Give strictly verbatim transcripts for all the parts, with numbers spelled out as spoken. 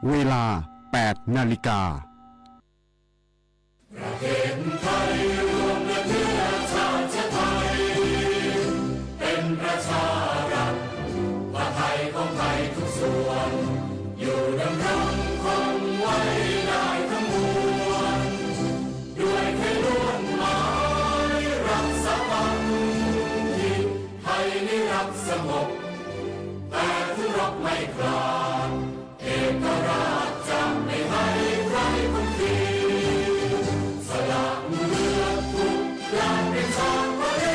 เวลา แปดนาฬิกา ประเทศไทยรวมและเชื้อชาติไทย เป็นประชารัฐ ผ้าไทยของไทยทุกส่วน อยู่ดำรงคงไว้ได้ทั้งมวล ด้วยไทยล้วนหมายรักสามัคคี ไทยนี้รักสงบ แต่ถึงรบไม่กล้า เอกราชจะไม่ให้ใครคุมขีด สละเลือดทุกอย่างเป็นชาติทะเล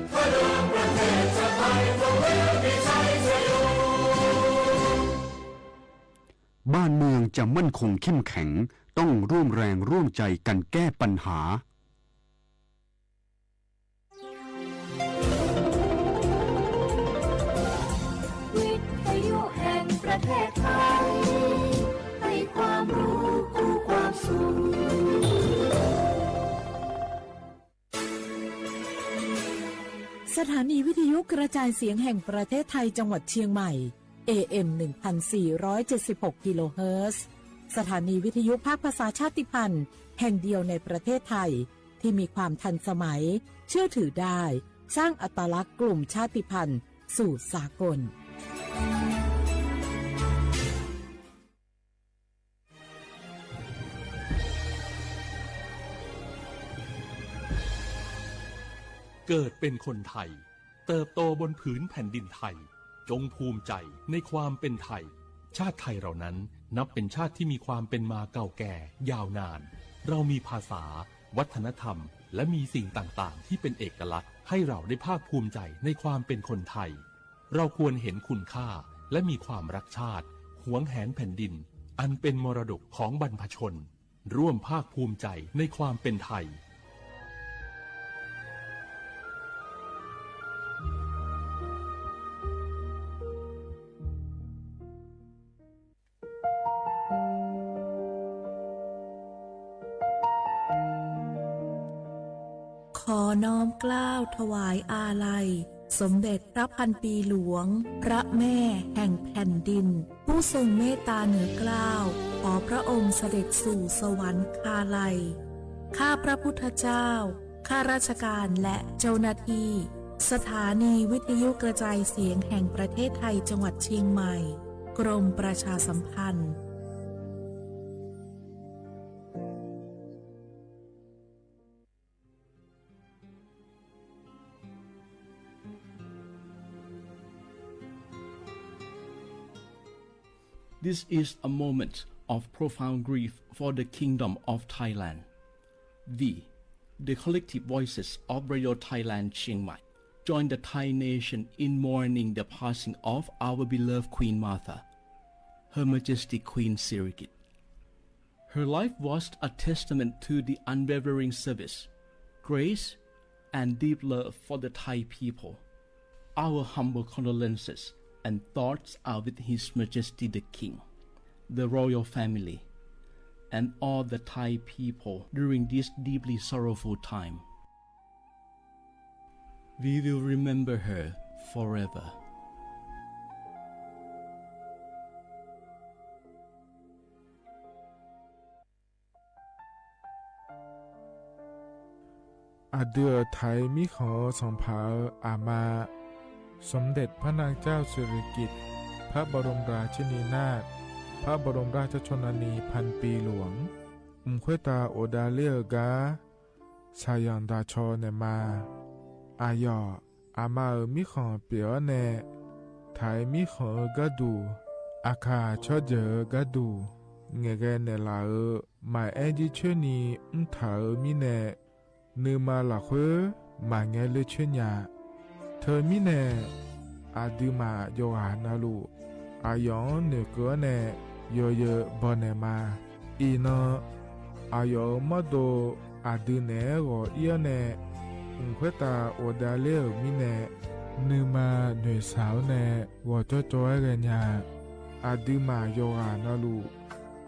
เพื่อเดินประเทศชาติไทย คงเหลือมีชัยชโย บ้านเมืองจะมั่นคงเข้มแข็ง ต้องร่วมแรงร่วมใจกันแก้ปัญหา วิทยุแห่งประเทศไทย ให้ความรู้คู่ความสุข สถานีวิทยุกระจายเสียงแห่งประเทศไทยจังหวัดเชียงใหม่ เอเอ็ม หนึ่งพันสี่ร้อยเจ็ดสิบหก กิโลเฮิรตซ์ สถานีวิทยุภาคภาษาชาติพันธุ์แห่งเดียวในประเทศไทย ที่มีความทันสมัย เชื่อถือได้ สร้างอัตลักษณ์กลุ่มชาติพันธุ์สู่สากล เกิดเป็นคนไทย เติบโตบนผืนแผ่นดินไทย จงภูมิใจในความเป็นไทย ชาติไทยเรานั้นนับเป็นชาติที่มีความเป็นมาเก่าแก่ยาวนาน เรามีภาษา วัฒนธรรม และมีสิ่งต่างๆ ที่เป็นเอกลักษณ์ ให้เราได้ภาคภูมิใจในความเป็นคนไทย เราควรเห็นคุณค่า และมีความรักชาติ หวงแหนแผ่นดิน อันเป็นมรดกของบรรพชน ร่วมภาคภูมิใจในความเป็นไทย ขอน้อมเกล้าถวายอาลัย สมเด็จพระพันปีหลวง พระแม่แห่งแผ่นดิน ผู้ทรงเมตตาเหนือเกล้า ขอพระองค์เสด็จสู่สวรรคาลัย ข้าพระพุทธเจ้า ข้าราชการและเจ้าหน้าที่ สถานีวิทยุกระจายเสียงแห่งประเทศไทยจังหวัดเชียงใหม่ กรมประชาสัมพันธ์ This is a moment of profound grief for the Kingdom of Thailand. We, the collective voices of Radio Thailand Chiang Mai, join the Thai nation in mourning the passing of our beloved Queen Mother, Her Majesty Queen Sirikit. Her life was a testament to the unwavering service, grace, and deep love for the Thai people. Our humble condolences and thoughts are with His Majesty the King, the royal family, and all the Thai people during this deeply sorrowful time. We will remember her forever. Aqdui-euq Thai mirkhanq-eu sanqpaq-euq aqma, สมเด็จพระนางเจ้าสิริกิติ์ พระบรมราชินีนาถ พระบรมราชชนนีพันปีหลวง mq khoertav ghofdav ler-eu gar shaqyanq daq caw naeqma. Aqyawf aqma-euq mirkhanq pyeuf-awr nae, Thai mirkhanq-eu gharduq, Aqkaq tsawrjeuq-eu gharduq ngaeqghae naeqlaf-euq maqaer jircoer ni mrtaq-euq mirnae, nuima lafkhoer maqngae ler coer nya. Teumirnae, aqduimaf yawqghaq navluf aqyawf-anr noeqkeuv-awr nae yawzeu bawnaeq ma. Iqnan, aqyawf-euq mawrdo aqdui naeq-aer ghawq ir-awr nae, mq khoertav ghofdav ler-euq mirnae, nuima noeqshaq-awr nae ghawqcawv cawv-aer ghaenya. Aqduimaf yawqghaq navluf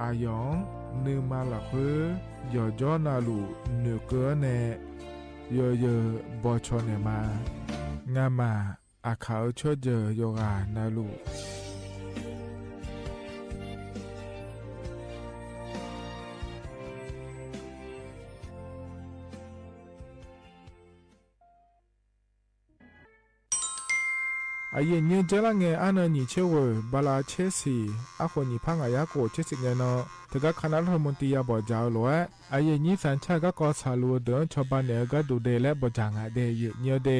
aqyawf-anr nuima lafkhoer yawqjawr navluf noeqkeuv-awr nae yawzeu bawcaw naeqma. Ngamaf Aqkaq-eu tsawrjeuq yawqghaq navluf. Aqyuif nyir dzeur lar ngae, arnan nyiq tser ghoeq bala tser siq, arkhof nyiq par ngaq yar khof tser siq ngae nan, teugar คณะรัฐมนตรี ya bawq dzaq-eu lof-aer, aqyuif nyir สัญชาติ garkawv tsaqluf-eu deuq-anr cawba naeq-eu gharduq de laer bawq dzaq ngaq de, aqyuif nyir-eu de.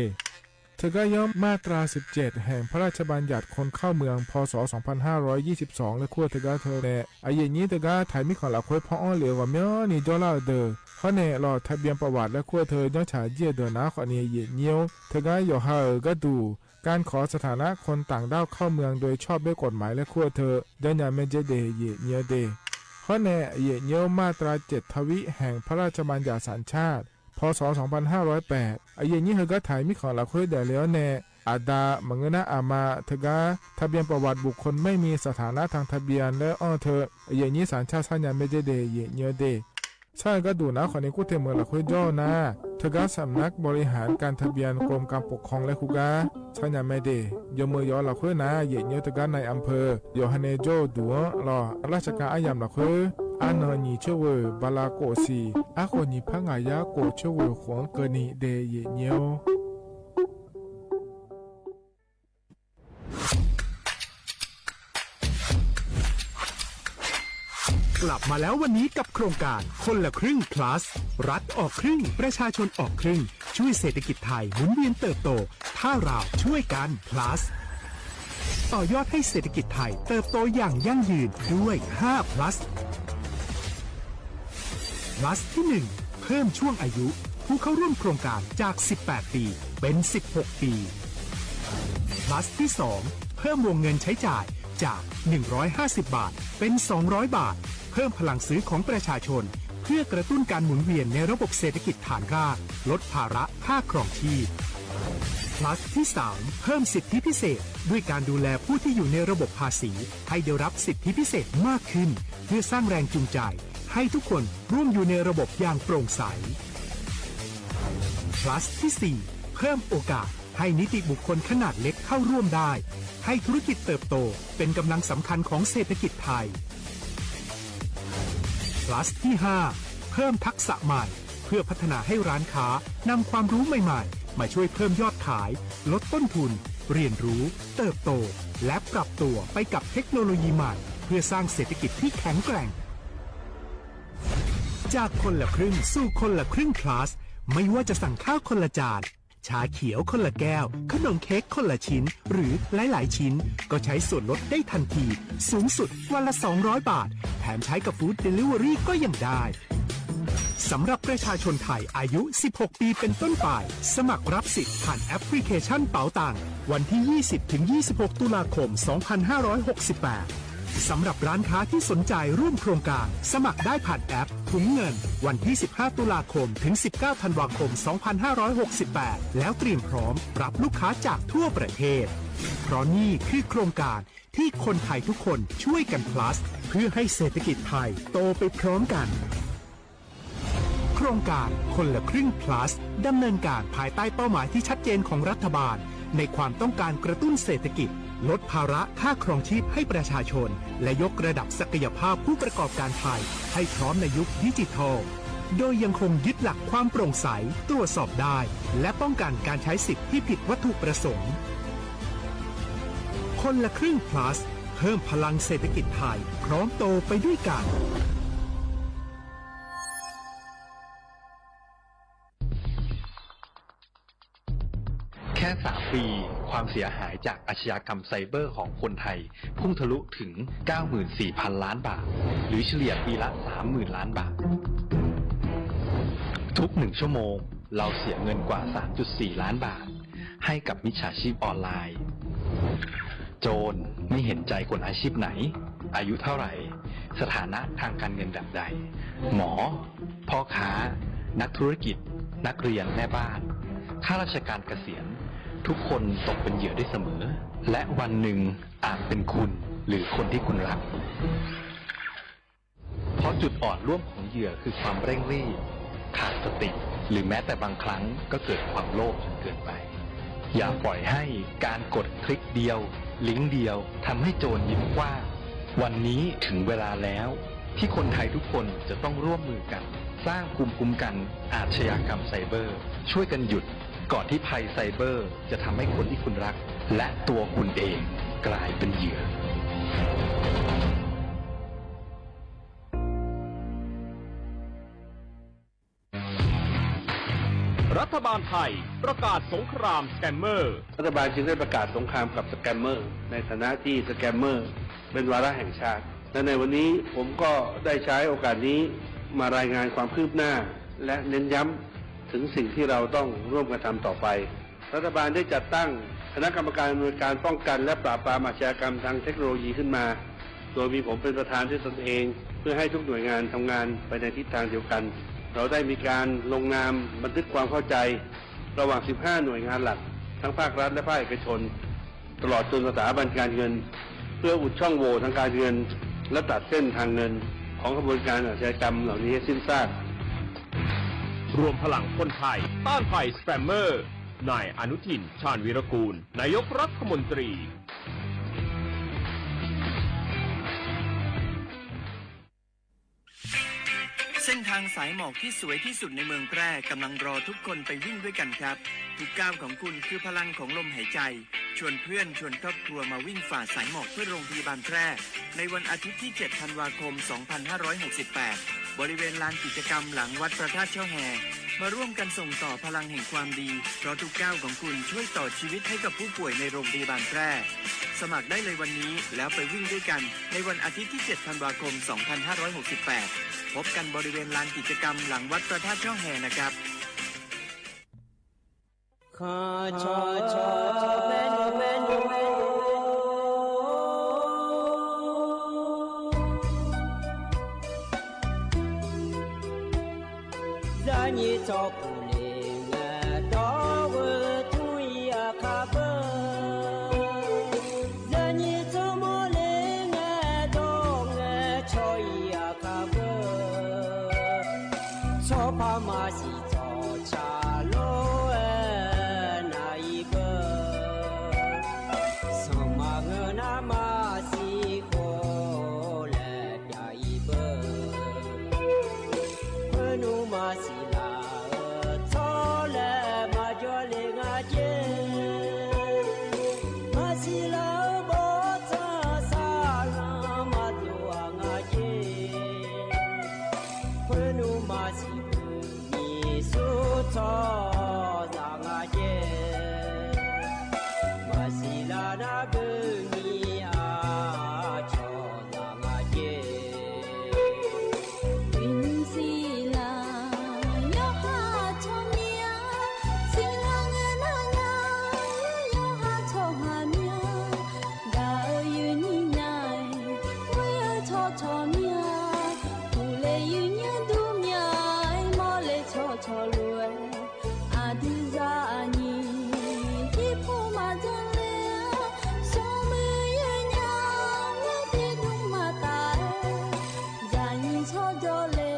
Teugar yanr มาตราสิบเจ็ด แห่งพระราชบัญญัติคนเข้าเมือง พ.ศ. สองพันห้าร้อยยี่สิบสอง laer kur-eu teugar teu nae, aqyuif nyir teugar taq-iq mirkhanq lafkhoer paw-anr lef-eu ghawqmyanrni jawrlar-eu deuq, hawr nae ลงทะเบียนประวัติ laer kur-eu teu janrcaq jir-eu deuq nar khawfni, aqyuif nyir-or, teugar yawqha-euq gharduq การขอสถานะคนต่างด้าวเข้าเมืองโดยชอบด้วยกฎหมาย laer kur-eu teu janrnya maerdzer de, aqyuif nyir-eu de. Hawr nae, aqyuif nyir-or, มาตราเจ็ดทวี แห่งพระราชบัญญัติสัญชาติ พ.ศ. สองพันห้าร้อยแปด aqyuif nyir heugar taq-iq mirkhanq lafkhoer daefle-awr nae, aqda maqngeur nar aqma teugar ทะเบียนประวัติบุคคลไม่มีสถานะทางทะเบียน laer anr-eu teu, aqyuif nyir สัญชาติ sarnya maerdzer de, aqyuif nyir-eu de. Sar-eu gharduq nar khawfni kur te meuq lafkhoer jawr-eu nar, teugar สำนักบริหารการทะเบียน กรมการปกครอง laer kur gar sarnya maerdzer. Yawmuiq yawf-eu lafkhoer nar, aqyuif nyir-or, teugar นายอำเภอ yawqha nae jawr-eu duq-anr lawq, ราชการ aryamq lafkhoer, arnan nyiq tser ghoeq bala khof siq, arkhof nyiq par ngaq yar khof tser ghoeq khof-anr keuvni de, aqyuif nyir-or. กลับมาแล้ววันนี้กับโครงการคนละครึ่ง plus รัฐออกครึ่ง ประชาชนออกครึ่ง ช่วยเศรษฐกิจไทยหมุนเวียนเติบโต ถ้าเราช่วยกัน plus ต่อยอดให้เศรษฐกิจไทยเติบโตอย่างยั่งยืนด้วย ห้า plus plus ที่ หนึ่ง เพิ่มช่วงอายุ ผู้เข้าร่วมโครงการจาก สิบแปด ปี เป็น สิบหก ปี plus ที่ สอง เพิ่มวงเงินใช้จ่ายจาก หนึ่งร้อยห้าสิบ บาท เป็น สองร้อย บาท เพิ่มพลังซื้อของประชาชน เพื่อกระตุ้นการหมุนเวียนในระบบเศรษฐกิจฐานราก ลดภาระค่าครองชีพ plus ที่ สาม เพิ่มสิทธิพิเศษ ด้วยการดูแลผู้ที่อยู่ในระบบภาษี ให้ได้รับสิทธิพิเศษมากขึ้น เพื่อสร้างแรงจูงใจ ให้ทุกคนร่วมอยู่ในระบบอย่างโปร่งใส plus ที่ สี่ เพิ่มโอกาสให้นิติบุคคลขนาดเล็กเข้าร่วมได้ ให้ธุรกิจเติบโตเป็นกำลังสำคัญของเศรษฐกิจไทย plus ที่ ห้า เพิ่มทักษะใหม่ เพื่อพัฒนาให้ร้านค้านำความรู้ใหม่ๆ มาช่วยเพิ่มยอดขาย ลดต้นทุน เรียนรู้ เติบโต และปรับตัวไปกับเทคโนโลยีใหม่ เพื่อสร้างเศรษฐกิจที่แข็งแกร่ง จากคนละครึ่งสู่คนละครึ่ง plus ไม่ว่าจะสั่งข้าวคนละจาน ชาเขียวคนละแก้ว ขนมเค้กคนละชิ้น หรือหลายๆ ชิ้น ก็ใช้ส่วนลดได้ทันที สูงสุดวันละ สองร้อย บาท แถมใช้กับ Food Delivery ก็ยังได้ สำหรับประชาชนไทยอายุ สิบหก ปีเป็นต้นไป สมัครรับสิทธิ์ผ่านแอปพลิเคชันเป๋าตัง วันที่ ยี่สิบ ถึง ยี่สิบหก ตุลาคม สองพันห้าร้อยหกสิบแปด สำหรับร้านค้าที่สนใจร่วมโครงการ สมัครได้ผ่านแอปถุงเงิน วันที่ สิบห้า ตุลาคม ถึง สิบเก้า ธันวาคม สองพันห้าร้อยหกสิบแปด แล้วเตรียมพร้อมรับลูกค้าจากทั่วประเทศ เพราะนี่คือโครงการที่คนไทยทุกคนช่วยกัน plus เพื่อให้เศรษฐกิจไทยโตไปพร้อมกัน โครงการคนละครึ่ง plus ดำเนินการภายใต้เป้าหมายที่ชัดเจนของรัฐบาล ในความต้องการกระตุ้นเศรษฐกิจ ลดภาระค่าครองชีพให้ประชาชน และยกระดับศักยภาพผู้ประกอบการไทยให้พร้อมในยุคดิจิทัล โดยยังคงยึดหลักความโปร่งใส ตรวจสอบได้ และป้องกันการใช้สิทธิ์ที่ผิดวัตถุประสงค์ คนละครึ่ง plus เพิ่มพลังเศรษฐกิจไทย พร้อมโตไปด้วยกัน แค่สามปี ความเสียหายจากอาชญากรรมไซเบอร์ของคนไทย พุ่งทะลุถึง เก้าหมื่นสี่พันล้านบาท หรือเฉลี่ยปีละ สามหมื่นล้านบาท ทุกหนึ่งชั่วโมง เราเสียเงินกว่า สามจุดสี่ล้านบาท ให้กับมิจฉาชีพออนไลน์ โจรไม่เห็นใจคนอาชีพไหน อายุเท่าไหร่ สถานะทางการเงินแบบใด หมอ พ่อค้า นักธุรกิจ นักเรียน แม่บ้าน ข้าราชการเกษียณ ทุกคนตกเป็นเหยื่อได้เสมอ และวันหนึ่งอาจเป็นคุณ หรือคนที่คุณรัก เพราะจุดอ่อนร่วมของเหยื่อคือความเร่งรีบ ขาดสติ หรือแม้แต่บางครั้งก็เกิดความโลภจนเกินไป อย่าปล่อยให้การกดคลิกเดียว ลิงก์เดียว ทำให้โจรยิ้มกว้าง วันนี้ถึงเวลาแล้ว ที่คนไทยทุกคนจะต้องร่วมมือกัน สร้างภูมิคุ้มกันอาชญากรรมไซเบอร์ ช่วยกันหยุด ก่อนที่ภัยไซเบอร์จะทำให้คนที่คุณรักและตัวคุณเองกลายเป็นเหยื่อ รัฐบาลไทยประกาศสงครามสแกมเมอร์ รัฐบาลจึงได้ประกาศสงครามกับสแกมเมอร์ ในฐานะที่สแกมเมอร์เป็นวาระแห่งชาติ และในวันนี้ผมก็ได้ใช้โอกาสนี้มารายงานความคืบหน้า และเน้นย้ำถึงสิ่งที่เราต้องร่วมกันทำต่อไป รัฐบาลได้จัดตั้งคณะกรรมการอำนวยการป้องกันและปราบปรามอาชญากรรมทางเทคโนโลยีขึ้นมา โดยมีผมเป็นประธานด้วยตนเอง เพื่อให้ทุกหน่วยงานทำงานไปในทิศทางเดียวกัน เราได้มีการลงนามบันทึกความเข้าใจ ระหว่าง สิบห้า หน่วยงานหลัก ทั้งภาครัฐและภาคเอกชน ตลอดจนสถาบันการเงิน เพื่ออุดช่องโหว่ทางการเงิน และตัดเส้นทางเงินของขบวนการอาชญากรรมเหล่านี้ให้สิ้นซาก รวมพลังคนไทยต้านภัยสแกมเมอร์ นายอนุทิน ชาญวีรกูล นายกรัฐมนตรี เส้นทางสายหมอกที่สวยที่สุดในเมืองแพร่กำลังรอทุกคนไปวิ่งด้วยกันครับ ทุกก้าวของคุณคือพลังของลมหายใจ ชวนเพื่อนชวนครอบครัวมาวิ่งฝ่าสายหมอกเพื่อโรงพยาบาลแพร่ ในวันอาทิตย์ที่ เจ็ด ธันวาคม สองพันห้าร้อยหกสิบแปด บริเวณลานกิจกรรมหลังวัดพระธาตุช่อแฮ มาร่วมกันส่งต่อพลังแห่งความดี เพราะทุกก้าวของคุณช่วยต่อชีวิตให้กับผู้ป่วยในโรงพยาบาลแพร่ สมัครได้เลยวันนี้ แล้วไปวิ่งด้วยกัน ในวันอาทิตย์ที่ เจ็ด ธันวาคม สองพันห้าร้อยหกสิบแปด พบกันบริเวณลานกิจกรรมหลังวัดพระธาตุช่อแฮนะครับ Zaqnyiq tsawrkhof le ngae dawr-eu tmr-iq aqkar beu. Zaqnyiq tsawrmawr le ngae dawr ngae caw-iq aqkar beu. Tsawrpar maqsiq tsawqcaq lor-aer nav-iq beu. Sanqpaq ngeur nar maqsiq khof laer pyav-iq beu. Khoer nmr maqsiq laf-eu tsawr laer maqjawr le nga jer. Maqsiq laf-eu bawrtsanq saqlanq maqdov-aq nga jer. Khoer nmr maqsiq beu nyiq sur tsawrhaqzaq nga jer. Maqsiq laf nar beu nyiq-aq cawqzaq nga jer. Uiqnymr siqlaq yawqha tsawrmyanr, siqlaq ngae nar nya yawqha tsawrhaq myanr. Gaq-eu yuifnyir nya-iq, ghoer-eu tsawrcawq myanr, uqle yuifnyir dur myanr-iq, mawrle tsawrcawq lof-aer, aqdui zaqnyiq jirpov maqjanr le-a, smrmuiq yoernya-anr tiqdmr maqtaf-aer, zaqnyiq tsawrjawr le,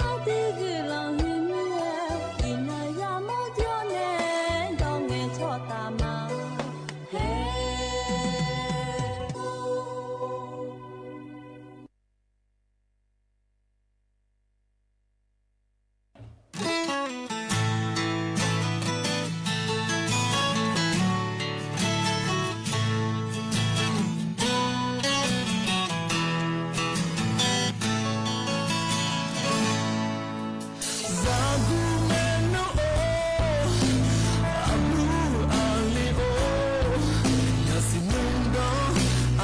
aqdui guiqlanq huiqmir-aer, iqnan yamawr jawr nae, dawr ngae tsawrtaf ma. Haer. Zaqguq maernmr-or, aqbur aqli-or, yasiq nymrdanr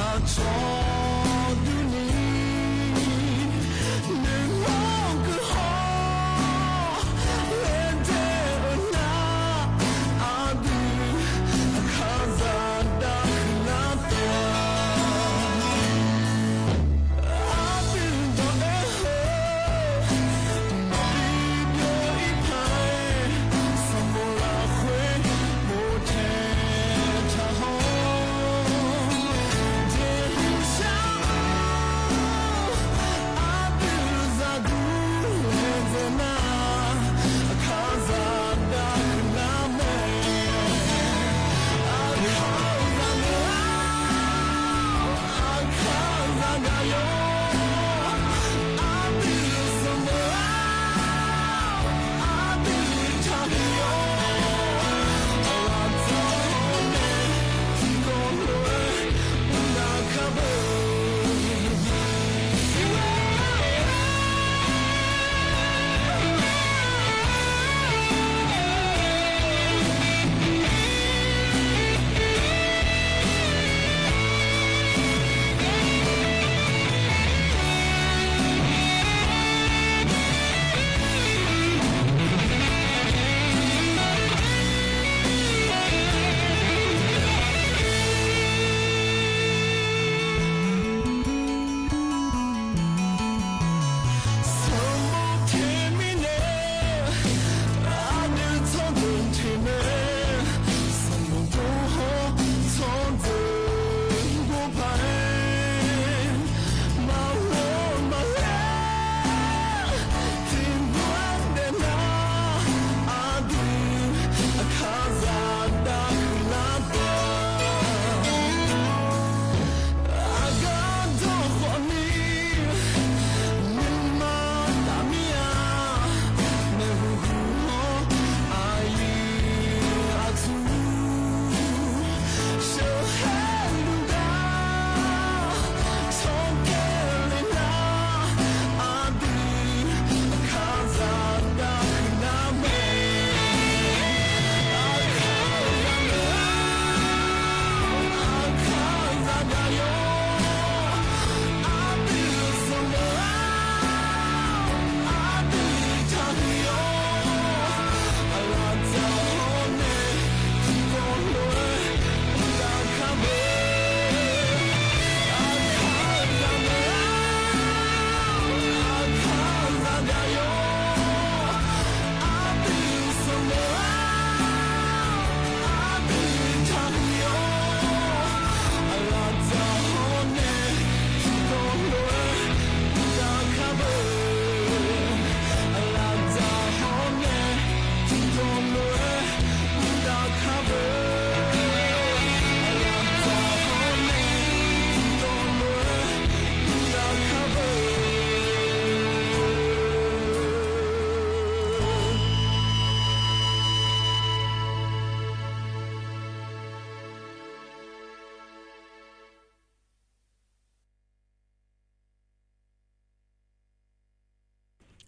aqcawq durni, noeqmawr guihaw laer daef-eu nar, aqdui aqkar zaqdar huiqlar taef-a. Aqdui dawq-aer heu, maqbi byov-ir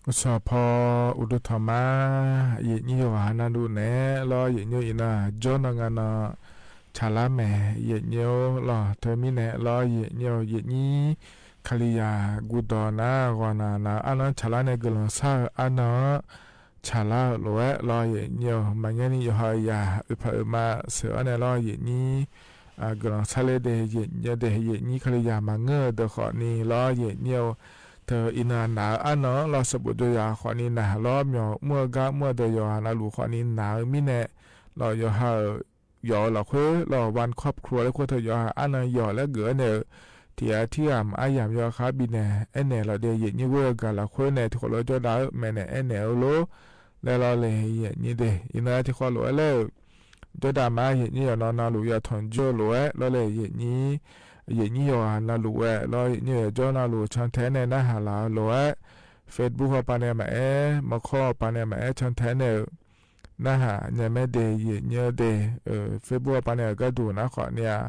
Maqsaq paw uqduq tanqma, yaeqnyir yawqghaq navluf naeq-aer lawr, yaeqnyir-eu iqnan jawr nan nga nan tsaqlar mae, yaeqnyir-or lawr. Teumirnae lawr, yaeqnyir-eu yaeqnyir Kalizaq guvdawq nar ghawqnaq naq-eu arnan tsaqlar nae guiqlanq shar-eu arnan-anr tsaqlar-euq lof-aer lawr, yaeqnyir-eu maqngeur ni yawqha-euq yaq oeqpaq oeqma sheuq-awr nae lawr, yaeqnyir guiqlanq shar ler de, yaeqnyir de, yaeqnyir Kalizaq maqngeur-eu deuq khawfni lawr, yaeqnyir-eu teu iqnan naq-eu arnan-anr lawr, sanqbof jawr yaq khawfni naq lawr, myawq mr-eu gar mr-eu deuq yawqghaq navluf khawfni naq-eu mirnae lawr, yawqha-euq yawf-eu lafkhoer lawr, วันครอบครัว laer kur teu yawqha arnan yawq laer geuf-aer naeq-eu tiq ghaq tirghaq mq aryamq yawkhav bifnaeq aernaeq laf de, yaeqnyir ghoer-eu gaq lafkhoer nae tiqkhawf lof-aer jawrdav-eu maeqnaeq aernaeq-eu lor laer lawr le, yaeqnyir de. Iqnan tiqkhawf lof-aer laer-euq jawrdav ma, yaeqnyir yawqnan navluf yatanq jawr-eu lof-aer lawr le, yaeqnyir, yaeqnyir yawqghaq navluf-aer lawr, yaeqnyir yawqjawr navluf cantae-aer nae narhaq laf-eu lof-aer, Facebook hawpav nae maqaer, maqkawr hawpav nae maqaer, cantae-aer nae-euq narhaq nya mae de, yaeqnyir-eu de. Facebook hawpav nae-euq gharduq nar khawfni-aq,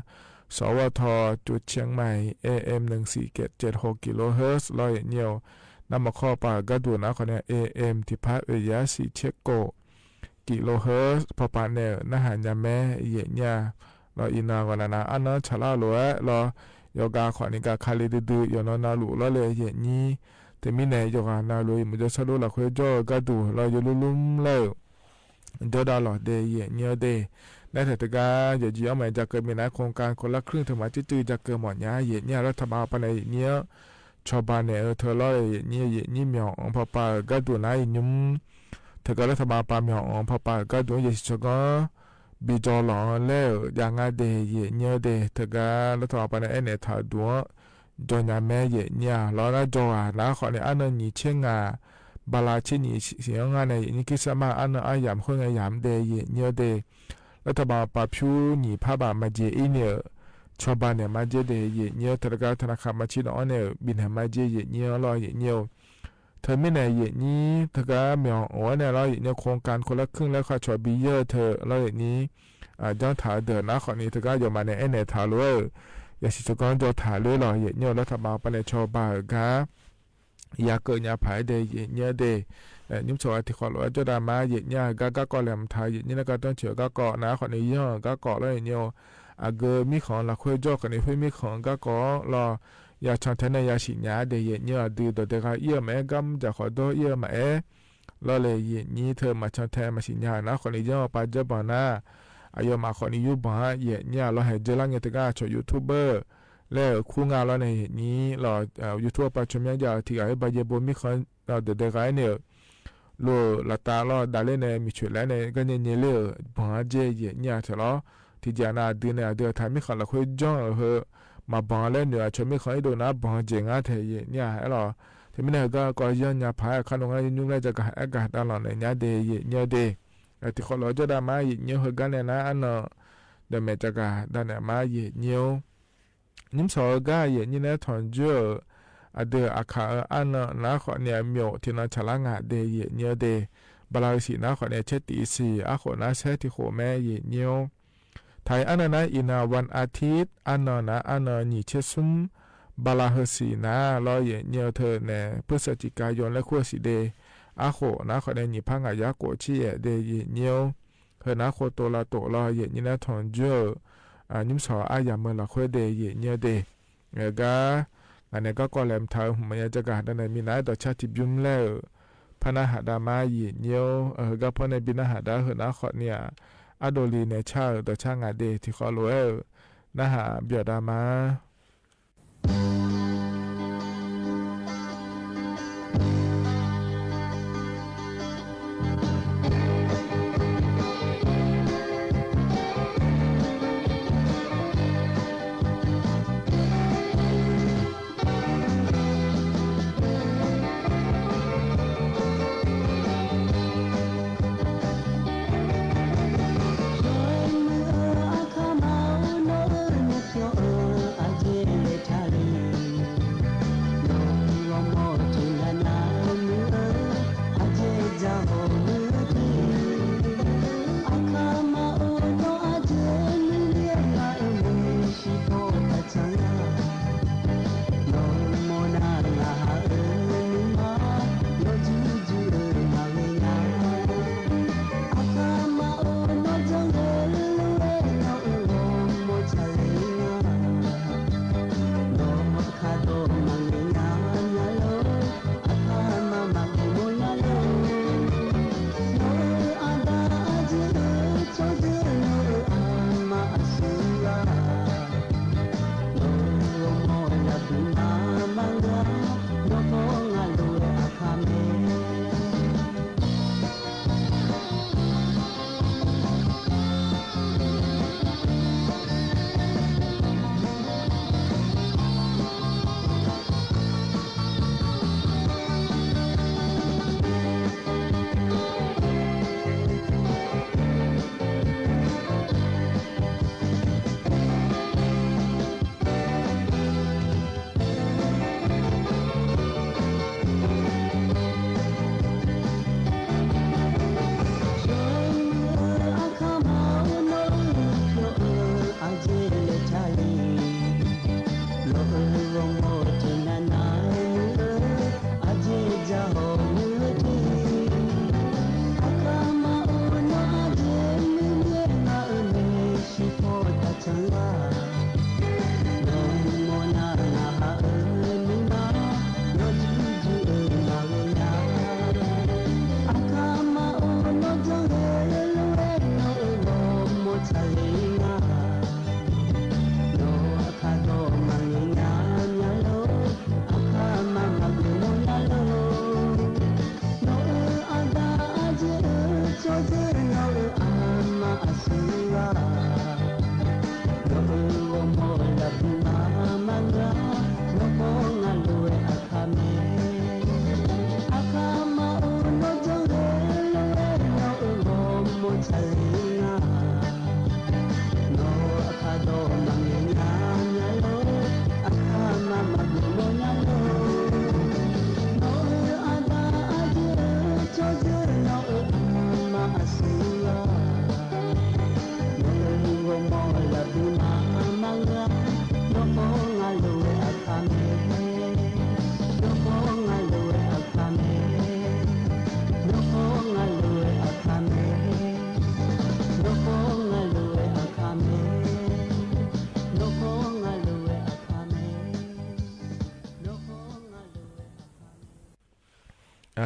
สวท จดเชียงใหม่ เอเอ็ม หนึ่งสี่เจ็ดเจ็ดหก กิโลเฮิรตซ์ lawr, yaeqnyir-eu nar maqkawr hawpav-euq gharduq nar khawfni-aq, AM tiqpar oeq yar siq tser kof kilohertz pawpav nae-euq narhaq nya mae, yaeqnyir-a. Lawr, iqnan ghawqnaq nav arnan tsaqlar-eu lof-aer lawr, yawqgar khawfni gar Kali duidui yawqnan navluf lawr le, yaeqnyir. Teumirnae yawqghaq navluf-eu iqmuq jawrsar lor lafkhoer jawr-eu gharduq lawr, yawlur lmr laer-euq jawrdav lawq de, yaeqnyir-eu de. Naer taeq teugar yawqjeq armaf-aer ja keuv minav-aer โครงการคนละครึ่ง teumaq tsuif tsuif ja keuv mawf nya, yaeqnyir-a. Lawr taqbaq hawpav nae yaeqnyir-anr cawba naeq-eu teu lawr le, yaeqnyir, yaeqnyir myawq-anr pawpav-euq gharduq nar iqnymr teugar lawr taqbaq hawpav myawq-anr pawpav-euq gharduq-anr yasiq tsawrganr bi jawr lawq-anr laer-euq jav ngar de, yaeqnyir-eu de. Teugar lawr taqbaq hawpav nae aernaeq taq-euq duq-anr jawr nya mae, yaeqnyir-a. Lawr nar jawr ghaq nar khawfni arnan nyiq tser ngaq bala tser nyiq siq-anr ngar nae yaeqnyir Kirsarmar arnan aryamq khoerngae yamq de, yaeqnyir-eu de. Lawr taqbaq hawpav pyur nyiq par baf maqjeq ir ni-euq cawba naeq ma jer de, yaeqnyir-eu. Teugar taqnaq kaq maqtser dawq-anr nae-euq bifnaeq ma jer, yaeqnyir-anr lawr, yaeqnyir-eu. Teumirnae yaeqnyir teugar myawq-anr nae lawr, yaeqnyir โครงการคนละครึ่ง laer khar cawq bi yaer-eu teu lawr, yaeqnyir janr taq-eu deuq nar khawfni teugar yawmaf nae aernaeq taq lof-aer-euq yasiq tsawrganr jawr taq ler lawq, yaeqnyir-eu. Lawr taqbaq hawpav nae cawba-euq gar ya keuv nya paq-aer de, yaeqnyir-eu de. Nymr tsawq-a tiqkhawf lof-aer jawrdav ma, yaeqnyir-a. Heugar garkawv laeqhmq taq-eu yaeqnyir nar gardanr tsoeq-eu garkawv nar khawfni yanr-euq garkawv lawr, yaeqnyir-eu. Aqgeu mirkhanq lafkhoer jawr khawfni khoer mirkhanq-eu garkawv-anr lawr, ya cantae nae yasiq nya-a de, yaeqnyir-eu. Aqdui dawqdae gha ir-eu maqaer, garmr dzaq khawf dawr ir-eu maqaer lawr le, yaeqnyir teu maqcan tae maqsiq nya-euq nar khawfni yanr-eu pav dzeur banq nar, aqyawfmaf khawfni yur banq-a, yaeqnyir-a. Lawr haeq dzeur lar ngae teugar aqcawq YouTuber laer-euq kur nga lawr nae yaeqnyir lawr, YouTube pav tsawrmyanr jav-eu tiq ghaq-aer ba jae bo mirkhanq dawqdae gha-aer nae-euq lof-euq laftav lawr davler nae miqcoeq laer nae garnyae nyae ler-euq banq-a jer yaeqnyir-a taeq lawr. Tiqjeq nav aqdui nae aqdui-euq taq mirkhanq lafkhoer janr-euq heu maqbanq laer noeq aqcawq mirkhanq irdov nar banq jeq ngar taeq yaeqnyir-a aer lawq. Teumirnae heugar kawv yanr nya paq-aer kar nmr ngar nymr laer jagaq aer gaq davlanq naeq nya de yaeqnyir-eu de. Tiqkhawf lof-aer jawrdav ma yaeqnyir-eu, heugar nae nar arnan dawqmaeq jagaq davnaeq ma yaeqnyir-or. Nymr sawq-eu gar yaeqnyir nae tanqjoer-euq aqdui-euq aqkaq-eu arnan nar khawfni aqmyof tiqnan tsaqlar ngaq de yaeqnyir-eu de. Bala-eu siq nar khawfni caer tiq siq arkhof nar saer tiq khof mae yaeqnyir-or. Taq-iq arnan nar iqnan วันอาทิตย์ arnan nar arnan nyiq caer smr bala heu siq nar lawr yaeqnyir-eu teu nae พฤศจิกายน laer kur-eu siq de. Arkhof nar khawfni nyiq par ngaq yar khof tser yaef de yaeqnyir-or. Heu nar khov tov lav tof lawr yaeqnyir nar tanqjoer-euq nymr sawq aryamq-eu lafkhoer de yaeqnyir-eu de. Ngaq-euq gar ngaq nae garkawv laeqhmq taq-eu hmq maqya jagaq davnaeq minav-aer dawqcar tiqbymr laer-euq par narhaq dav ma yaeqnyir-or. Heugar par nae bi narhaq dav-eu heu nar khawfni-aq, ardovli nae car-euq dawqcar ngaq de tiqkhawf lof-aer-euq narhaq byawq dav ma. Yawmuiq-eu aqkaq maqur nawr-eu nuipyawq-eu aqjeq laeq taqler.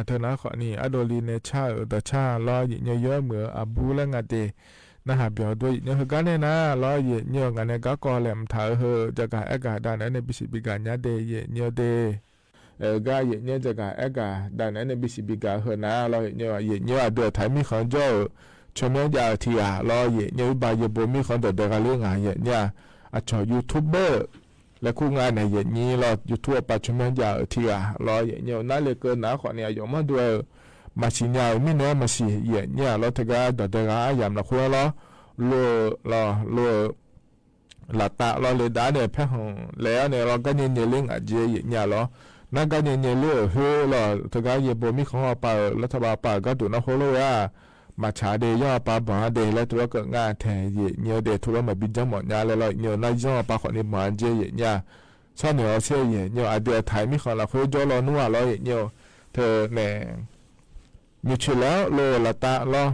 Teu nar khawfni ardovli nae car-euq dawqcar lawr, yaefnyir-eu yawr muiq-eu aqbur laer nga de. Narhaq byawq dov yaefnyir-eu heugar nae nar lawr, yaefnyir-eu ngaq nae garkawv laeqhmq taq-eu heu jagaq aergaq dav naeq-aer nae bisiq bigaq nya de yaefnyir-eu de. Aer-eu gar yaefnyir-eu jagaq aergaq dav naeq-aer nae bisiq bigaq-eu heu nar lawr, yaefnyir-eu aqdui aqtaq-euq mirkhanq jawr-euq tsawrmyanr jav-euq tiq ghaq lawr, yaefnyir-eu iqbax yaebo mirkhanq dawqdae gha ler ngaq yaefnyir-a. Aqcawq YouTuber laer kur nga nae yaefnyir lawr, YouTube-awr pav tsawrmyanr jav-euq tiq ghaq lawr, yaefnyir-eu nar le keuv nar khawfni aqyawf mawrdo-aer-eu maqsiq nya-euq mirnae-aer maqsiq yaefnyir-a lawr, teugar dawqdae gha aryamq lafkhoer-anr lawr, lof-eu lawr, lof-eu laftav lawr le dav nae paerkhanq laer-awr nae lawr, garnyae nyae ler ngaq jeq yaefnyir-a lawr. Nar garnyae nyae ler-euq khoer lawr, teugar yaebo mirkhanq-anr pav-euq lartaq bav pav-euq gharduq nar khoerlof-aer-aq, maqtsaq de, yanr-anr pav banq-anr de laer teulof-aer keuv nga taeq yaefnyir-eu de, teulof-aer maqbi janrmawf nya laer lawr, yaefnyir-eu nar yanr-anr pav khawfni banq-anr jeq yaefnyir-a. Sharnoeq-awr saer yaefnyir-eu aqdui aqtaq-euq mirkhanq lafkhoer jawrlaw nmr-aq lawr, yaefnyir-eu teu nae nyiq coeq laer-awr lof-eu laftav lawr,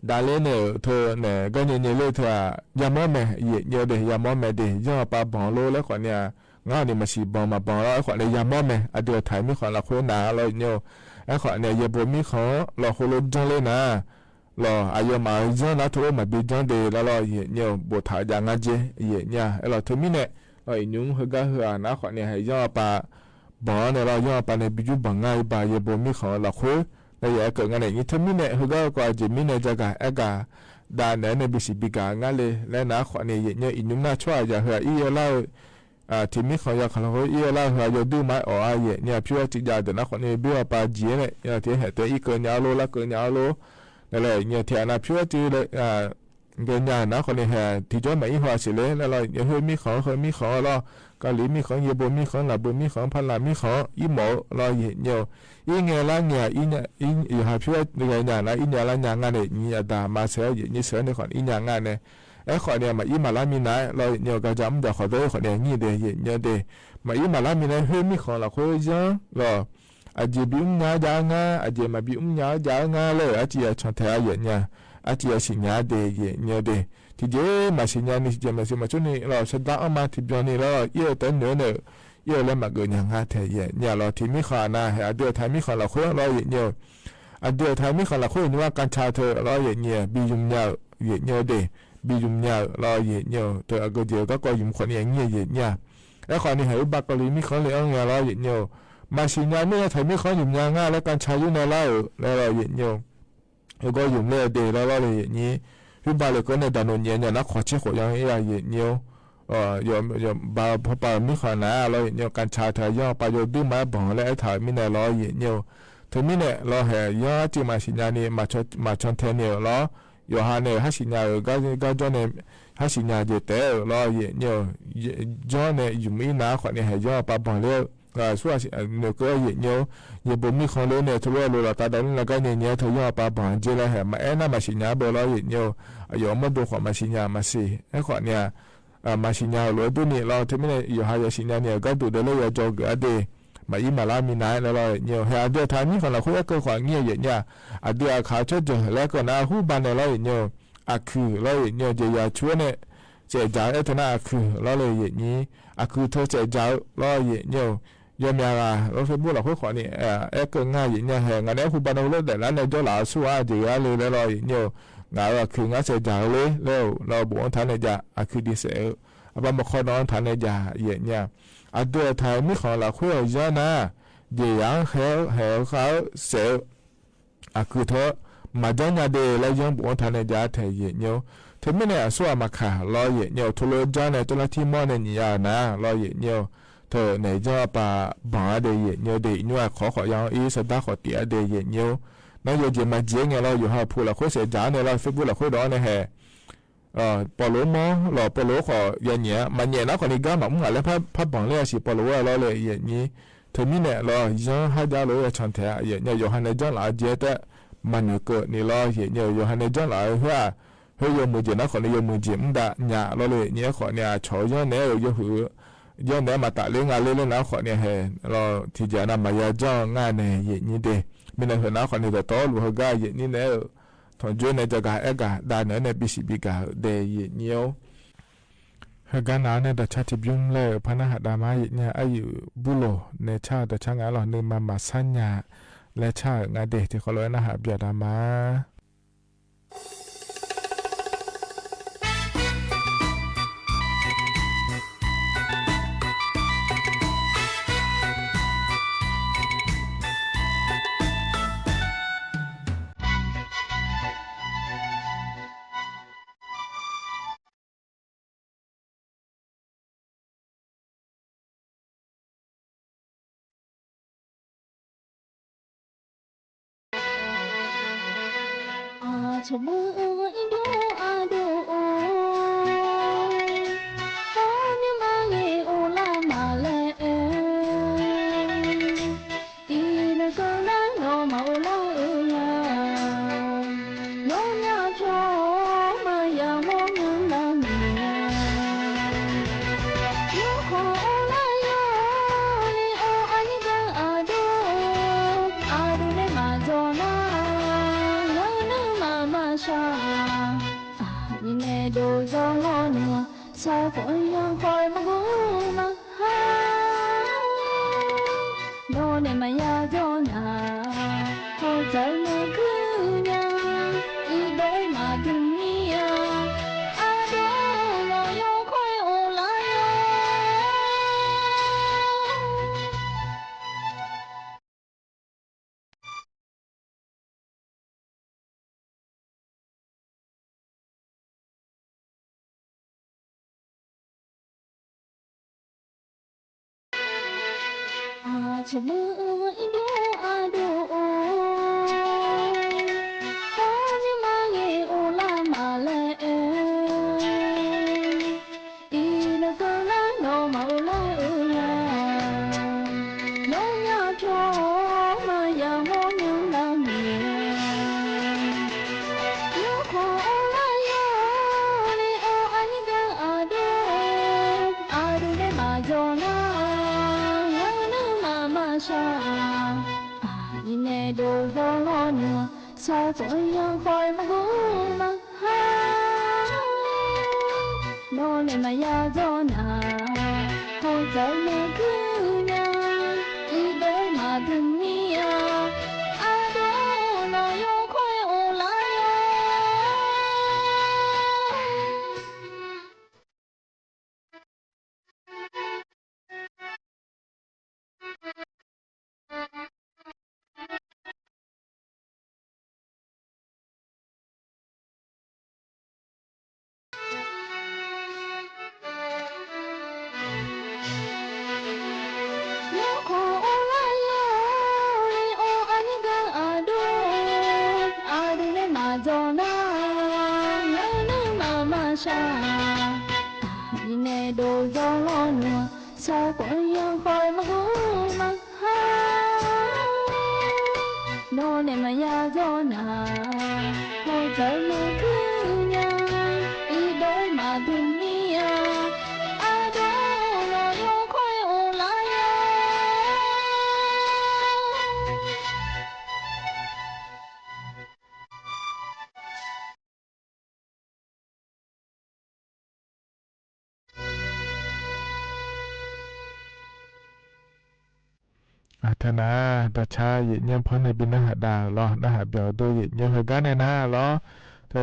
davler nae-euq teu nae garnyae nyae ler teu-aq yamawr mae yaefnyir-eu de, yamawr mae de, yanr-anr pav banq lor laer khawfni-aq, ngar-awq ni maqsiq banq maqbanq lawr, aerkhawf nae yamawr mae. Aqdui aqtaq-euq mirkhanq lafkhoer nar lawr yaefnyir-eu, aerkhawf nae yaebo mirkhanq-anr lawr khoerlof janr ler nar lawr, aqyawfmaf-euq yanr nar teulof maqbi janr de laer lawr, yaefnyir-eu boftaq-eu jav ngar jeq yaefnyir-a. Aerlawq teumirnae lawr, iqnymr heugar heu-aq nar khawfni hae yanr-anr pav banq-anr nae lawr, yanr-anr pav nae bijur banq ngar iqbax yaebo mirkhanq-eu lafkhoer nae ya-aer keuv nga nae yaefnyir teumirnae heugar-eu kawv-a jeq mirnae jagaq aergaq dav naeq-aer nae bisiq bigaq ngar le laer nar khawfni yaefnyir-eu iqnymr nar tsawrhaq yaq heu-aq ir-eu lar-eu tiq mirkhanq yawkaq lafkhoer ir-eu lar-eu heu-aq yawduir ma-aer awq-a yaefnyir-a. Pyur-aer cuiv jav deuq nar khawfni byoer-anr pav jeq-aer nae tiq-aer haeq taef-aer irkeuv nya-ar lor, larkeuv nya-ar lor. Nae laer yaefnyir-eu tiq ghaq nav pyur-aer cuiv ghaenya-euq nar khawfni hae tiqjawr maqir haw-a siq ler laer lawr, yaefnyir-eu khoer mirkhanq-anr heu mirkhanq-anr lawr, Kali mirkhanq-anr yaebo mirkhanq-anr laqbeu mirkhanq-anr paqlaq mirkhanq-anr irmawf-eu lawr yaefnyir-eu, ir ngae lar ngae-aq yawqha pyur-aer ghaenya nar ir nya lar nya ngar nae yaefnyir aqda ma saer-awr yaefnyir saer-awr nae khawfni ir nya ngar nae, aerkhawfni-aq maqir maqlar minav-aer lawr yaefnyir-eu gaqjaq mr jaq khawf dawr-ir khawfni nyir de yaefnyir-eu de. Maqir maqlar minav-aer khoer mirkhanq lafkhoer yanr lawr, aqjeq bimr nya-ar jav-ar ngar, aqjeq maqbi mr nya-ar jav-ar ngar laer-euq arciv ya can taeq-a yaefnyir-a. Arciv ya siqnya-ar de yaefnyir-eu de. Tiqjeq maqsiq nyani tiqjeq maqsiq maqtsov ni lawr, shardar anrma tiqbyan ni lawr, ir-eu taef-aer noeq-aer nae-euq ir-eu laer maqgeuf nya nga taeq yaefnyir-a lawr. Tiq mirkhanq aqnav hae aqdui aqtaq mirkhanq lafkhoer lawr yaefnyir-eu, aqdui aqtaq mirkhanq lafkhoer iqnymr-aer kavca teu lawr yaefnyir-a, bi ymq nya-euq yaefnyir-eu de, bi ymq nya-euq lawr yaefnyir-eu teu aqgeu jeq-eu garkawv ymq khawfni aqnyir yaefnyir-a. Aerkhawfni hae uqbax Kali mirkhanq le-anr ngae lawr yaefnyir-eu, maqsiq nya mirnae taq mirkhanq ymq nya ngar laer kavca yur nae lar-euq laer lawr yaefnyir-eu, heugar ymq ler-eu de laer lawr le yaefnyir, uqbax le keuv nae daqnoeq nyaef nya nar khawf tser khof yanr-ir-a yaefnyir-eu, yawqbax pawpav-euq mirkhanq nar-aq lawr yaefnyir-eu kavca teu yanr-anr pav yawduir ma-aer banq laer aertaq-euq mirnae lawr yaefnyir-eu, teumirnae lawr hae yanr arciv maqsiq nyani maqcan tae ni-euq lawr, yawqha nae-euq harsiq nya-euq garjawr nae harsiq nya jeq taef-aer-euq lawr yaefnyir-eu, jawr nae ymq ir nar khawfni hae yanr-anr pav banq ler-eu, aqsur aqsiq noeqkeuv-aer yaefnyir-eu, yaebo mirkhanq le nae teulof-aer lof laftav dav ler nar garnyae nyae-aer teu yanr-anr pav banq jeq laer hae maqaer nar maqsiq nya-ar beu lawr yaefnyir-eu, aqyawf mawrdo khawf maqsiq nya maqsiq aerkhawfni-aq, maqsiq nya-euq lof-aer durni lawr teumirnae yawqha yasiq nyani-euq gharduq daef ler ya dzawgeuf-ar de, maqir maqlar minav-aer laer lawr yaefnyir-eu, hae aqdui aqtaq mirkhanq lafkhoer aerkeuv khawf aqnyir-a yaefnyir-a. Aqdui aqkaq tsawrjeuq laer aerkeuv nar hurbav nae lawr yaefnyir-eu, aqkuiq lawr yaefnyir-eu jeqzaq cu-aer nae saefdzaq-eu aerteu nar aqkuiq lawr le yaefnyir, aqkuiq teu saefdzaq-eu lawr yaefnyir-eu, yawmyaq ghaq lawr Facebook lafkhoer khawfni aerkeuv ngar yaefnyir-a. Hae ngaq nae aer hurbav nae heulof daeflar nae jawrlaf-eu sur-ar jeq ghae-ar le laer lawr yaefnyir-eu, ngaq-euq aqkuiq ngar saefdzaq-eu ler laer-euq lawr bof-anr taq nae jav, aqkuiq diq saef-eu, aqbar maqkhawr dawv-anr taq nae jav yaefnyir-a. Aqdui aqtaq mirkhanq lafkhoer-euq yanr nar, jeqzaq-anr khaer-eu hae-eu khav-eu saef-eu aqkuiq teu maqjanr nya de laer yanr bof-anr taq nae jav-ar taeq yaefnyir-eu, teumirnae aqsur ghaq maqkaq lawr yaefnyir-eu, teulof-aer janr nae tawrlar tir mawr nae nyiq ya-euq nar lawr yaefnyir-eu, teu naeq janr-anr pav banq-ar de yaefnyir-eu de, iqnymr aqkawq khawf ya-anr ir sardar khawf tif-ar de yaefnyir-eu, nar yawjeq maqjeq-aer ngae lawr yawqha pu lafkhoer saefdzaq-ar nae lawr Facebook lafkhoer dawv-anr nae hae pawvlof-anr mawr lawq, pawvlof-anr khawf ya nyaef-a, maqnyaef nar khawfni gar maqmr ngaq laer par banq ler-a siq pawvlof-aer lawr le yaefnyir, teumirnae lawr yanr har jar lof-aer ya can taeq-a yaefnyir-eu, yawqha nae janrlaf-eu jeq-aer taef maqnoeq keuvni lawr yaefnyir-eu, yawqha nae janrlaf-eu khoer-aq, khoer yawmuiq jeq nar khawfni yawmuiq jeq mr dav nya lawr le yaefnyir-aer khawfni aqcawq-eu yanr naeq-aer-euq yawhuiq-eu yanr naeq-aer maqtaf ler nga ler ler nar khawfni hae lawr tiqjeq nav maqya janr-eu ngar nae yaefnyir de. Mirnae heu nar khawfni dawqtawvluf heugar yaefnyir naeq-aer-euq tanqjoer nae jagaq aergaq dav naeq-aer nae bisiq bigaq-eu de yaefnyir-or. Heugar nav-anr nae dawqcar tiqbymr laer-euq par narhaq dav ma yaefnyir-a. Aryuif burloq nae car-eu dawqcar nga lawr, nuima maqsar nya-a laer car-euq nga de. Tiqkawv lof-aer narhaq byaqda ma. Aqcawq meuq-eu irdawr ardov-or, arnymr maqghae uvlar maqlaer-aer, iqnan keuvlar nawmaf uvlar-eu nga. Yawnyaf pyawq-awr maqya mawrnya lar miq-a. Yawkawq uvlar yawr le-awr, aqnyir gar aqdov, aqdov nae maqdzawq nar, yawnuir maqmaqshaq. Aqnyir nae dov zawr lawr ni, sarkhof yanrkhawf-aer maqguv ma. Nawr nae maqya dzawr nar, hawdzaq-eu maqguir nya, iqbax-aer maqdmq mir-a. Aqdov lawq yawkawr-aer uvlar yawr. Aqcawq meuq-eu irdawr ardov-or, arnymr maqghae uvlar maqlaer-aer, iqnan keuvlar nawmaf uvlar-eu nga. Yawnyaf pyawq-awr maqya mawrnya lar miq-a. Yawkawq uvlar yawr le-awr, aqnyir gar aqdov, aqdov nae maqdzawq nar, yawnuir maqmaqshaq. Aqnyir nae dov zawr lawr ni, sarkhof yanrkhawf-aer maqguv ma. Nawr nae maqya dzawr nar, hawdzaq-eu maqguir nya, iqbax-aer maqdmq mir-a. Aqdov lawq yawkawr-aer uvlar yawr. Yawkawq uvlar yawr le-awr, aqnyir gar aqdov, aqdov nae maqdzawq nar, yawnuir maqmaqshaq. Aqnyir nae dov zawr lawr ni, sarkhof yanrkhawf-aer maqguv ma. Nawr nae maqya dzawr nar, hawdzaq-eu maqguir nya, iqbax-aer maqdmq mir-a. Aqdov lawq yawkawr-aer uvlar yawr. Aqtaq nar, daqcar yaef nyaer par nae bi narhaq dav-euq lawr, narhaq byaq-eu dov yaef nyaer khoergar nae nar lawr. Teu,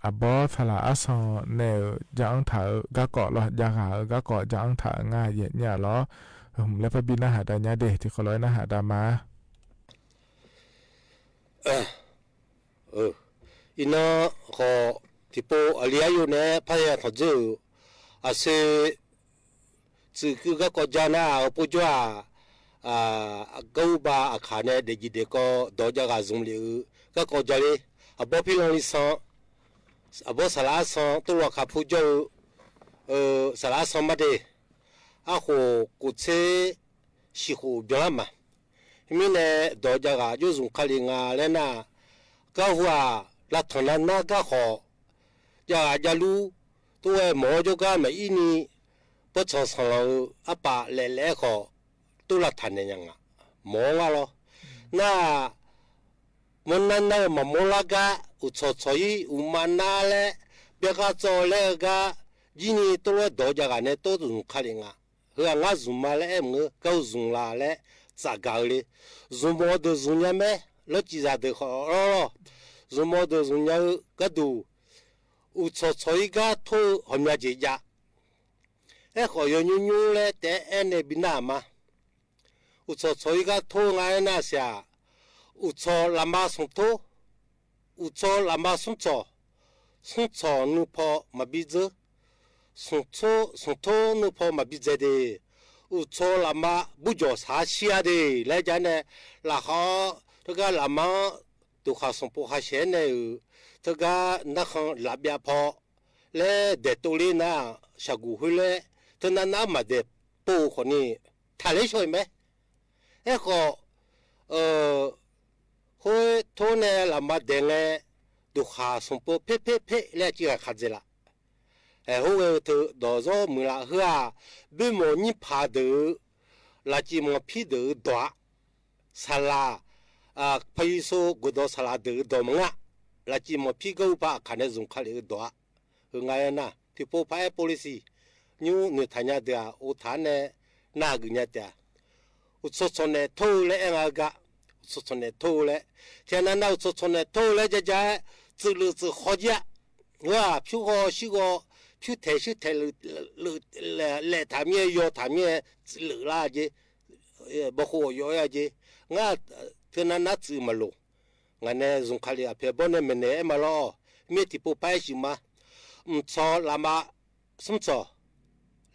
aqbawr saqlaq arsan nae-euq ja-anr taq-eu garkawv lawr, jav ghaq-eu garkawv ja-anr taq-eu ngar yaef nyaer-a lawr. Hmq laer par bi narhaq dav nya de, tiqkawv lof-aer narhaq dav ma. Iqnan khawf, tiqpov aqli aryov nae-aer parya tanqdzer-euq aqshoe tsuif kuir garkawv ja nar-aq, heu povjawr-aq, garurbav aqkaq nae daefjeq daefkawv dawq jav ghaq zmq lef-eu garkawv ja ler. Aqbawr pirlanr li san, aqbawr saqlaq arsan tov lawq kaq povjawr-eu, saqlaq arsan mar de. Arkhof kof tser shiq khof byanlar ma. Heu mirnae dawq jav ghaq jawr zmq kali nga laer nar, garhu-aq, lavtanq nar nar gar khawf, jav ghaq javlur tov-aer mawq-awr jawrgar maqir ni, bawrtsanq sanqlanq-eu arpaf laef laef-aer khawf, tov lavtaq naeq nya nga. Mawq-awr ngar lawr. Nar-aq, mawrnar nar-eu maqmawr lar gar, uqtsawq tsawq-ir uqma nar laer, byagar tsawv laer-eu gar, jir ni tov lof-aer dawq jav ghaq nae tov zmq kali nga. Heu-aq ngar zmq ma laer aer mq-eu gar-eu zmq la laer, tsafgaq-eu le. Zmqmawf-eu deuq zmq nya mae, lawrcif zaqdeuq khawf lawr lawr. Zmqmawf-eu deuq zmq nya-eu gharduq, uqtsawq tsawq-ir gar tor-eu ghawqmya jeq jav. Aerkhawf yawnymr nymr laer taef-aer aernae bi nar-aq ma. Uqtsawq tsawq-ir gar tor-eu nga aernar siq-aq, uqtsawq lafma smq tor, uqtsawq lafma smrtsawq, smrtsawq nuipaw maqbi dzeur, smq tor nuipaw maqbi dzae de, uqtsawq lafma burjawq saq-anr shir-a de laer ja nae, lafkhaq-awr teugar lafma-anr duqkhaq sanqpov khashaeq-aer nae-euq teugar narkhan lafbyav paw laer daeqtovler nar-aq, shaqguq khoer laer teunav nav-anr maqdaeq pov-eu khawfni, taqler shaw-iq mae. Aerkhawf, khoer tor nae lafma daeq ngae, duqkhaq sanqpov per per per laer aqciv ghaq kaq dzaeq laf. Aer, hor ghae-eu teu dawq zawr muiqlaf heu-aq, boermawf nyir paq deuq-eu, lafciv manqpir deuq-eu dawq-a. Saqlaq, paqyiso gawqdawq saqlaq deuq-eu dawq maqngeur-a. Lafciv manqpir garhu paq aqkaq nae zmq ka lef-eu dawq-a. Heu nga aernar, tiqpov paq-aer policy nymr noeqtaq nya deuq-aq, ov taq-anr nae nar-aq geuf nya taef-a. Uqtsawq tsawq naeq tor-eu laer aer nga-eu gar, uqtsawq tsawq naeq tor-eu laer, tiqghaq nav nav uqtsawq tsawq naeq tor-eu laer ja ja-aer, tsuif leuf tsuif khaw jir-a. Heu-aq, pyur ghaw shir ghaw, pyur taeq shir taeq leuf, laeq taq mir-aer, yaw taq mir-aer, tsuif leuf lar jeq, bawqkhof ghawq yaw-aer-a jeq. Ngar teunav nar tsuif maqloq. Ngaq nae zmq ka lef aqpoeq bawr nae maeqnaeq-aer ma lawr. Mir-aer tiqpov paq-aer shuif ma. Mqtsawq lafma smrtsawq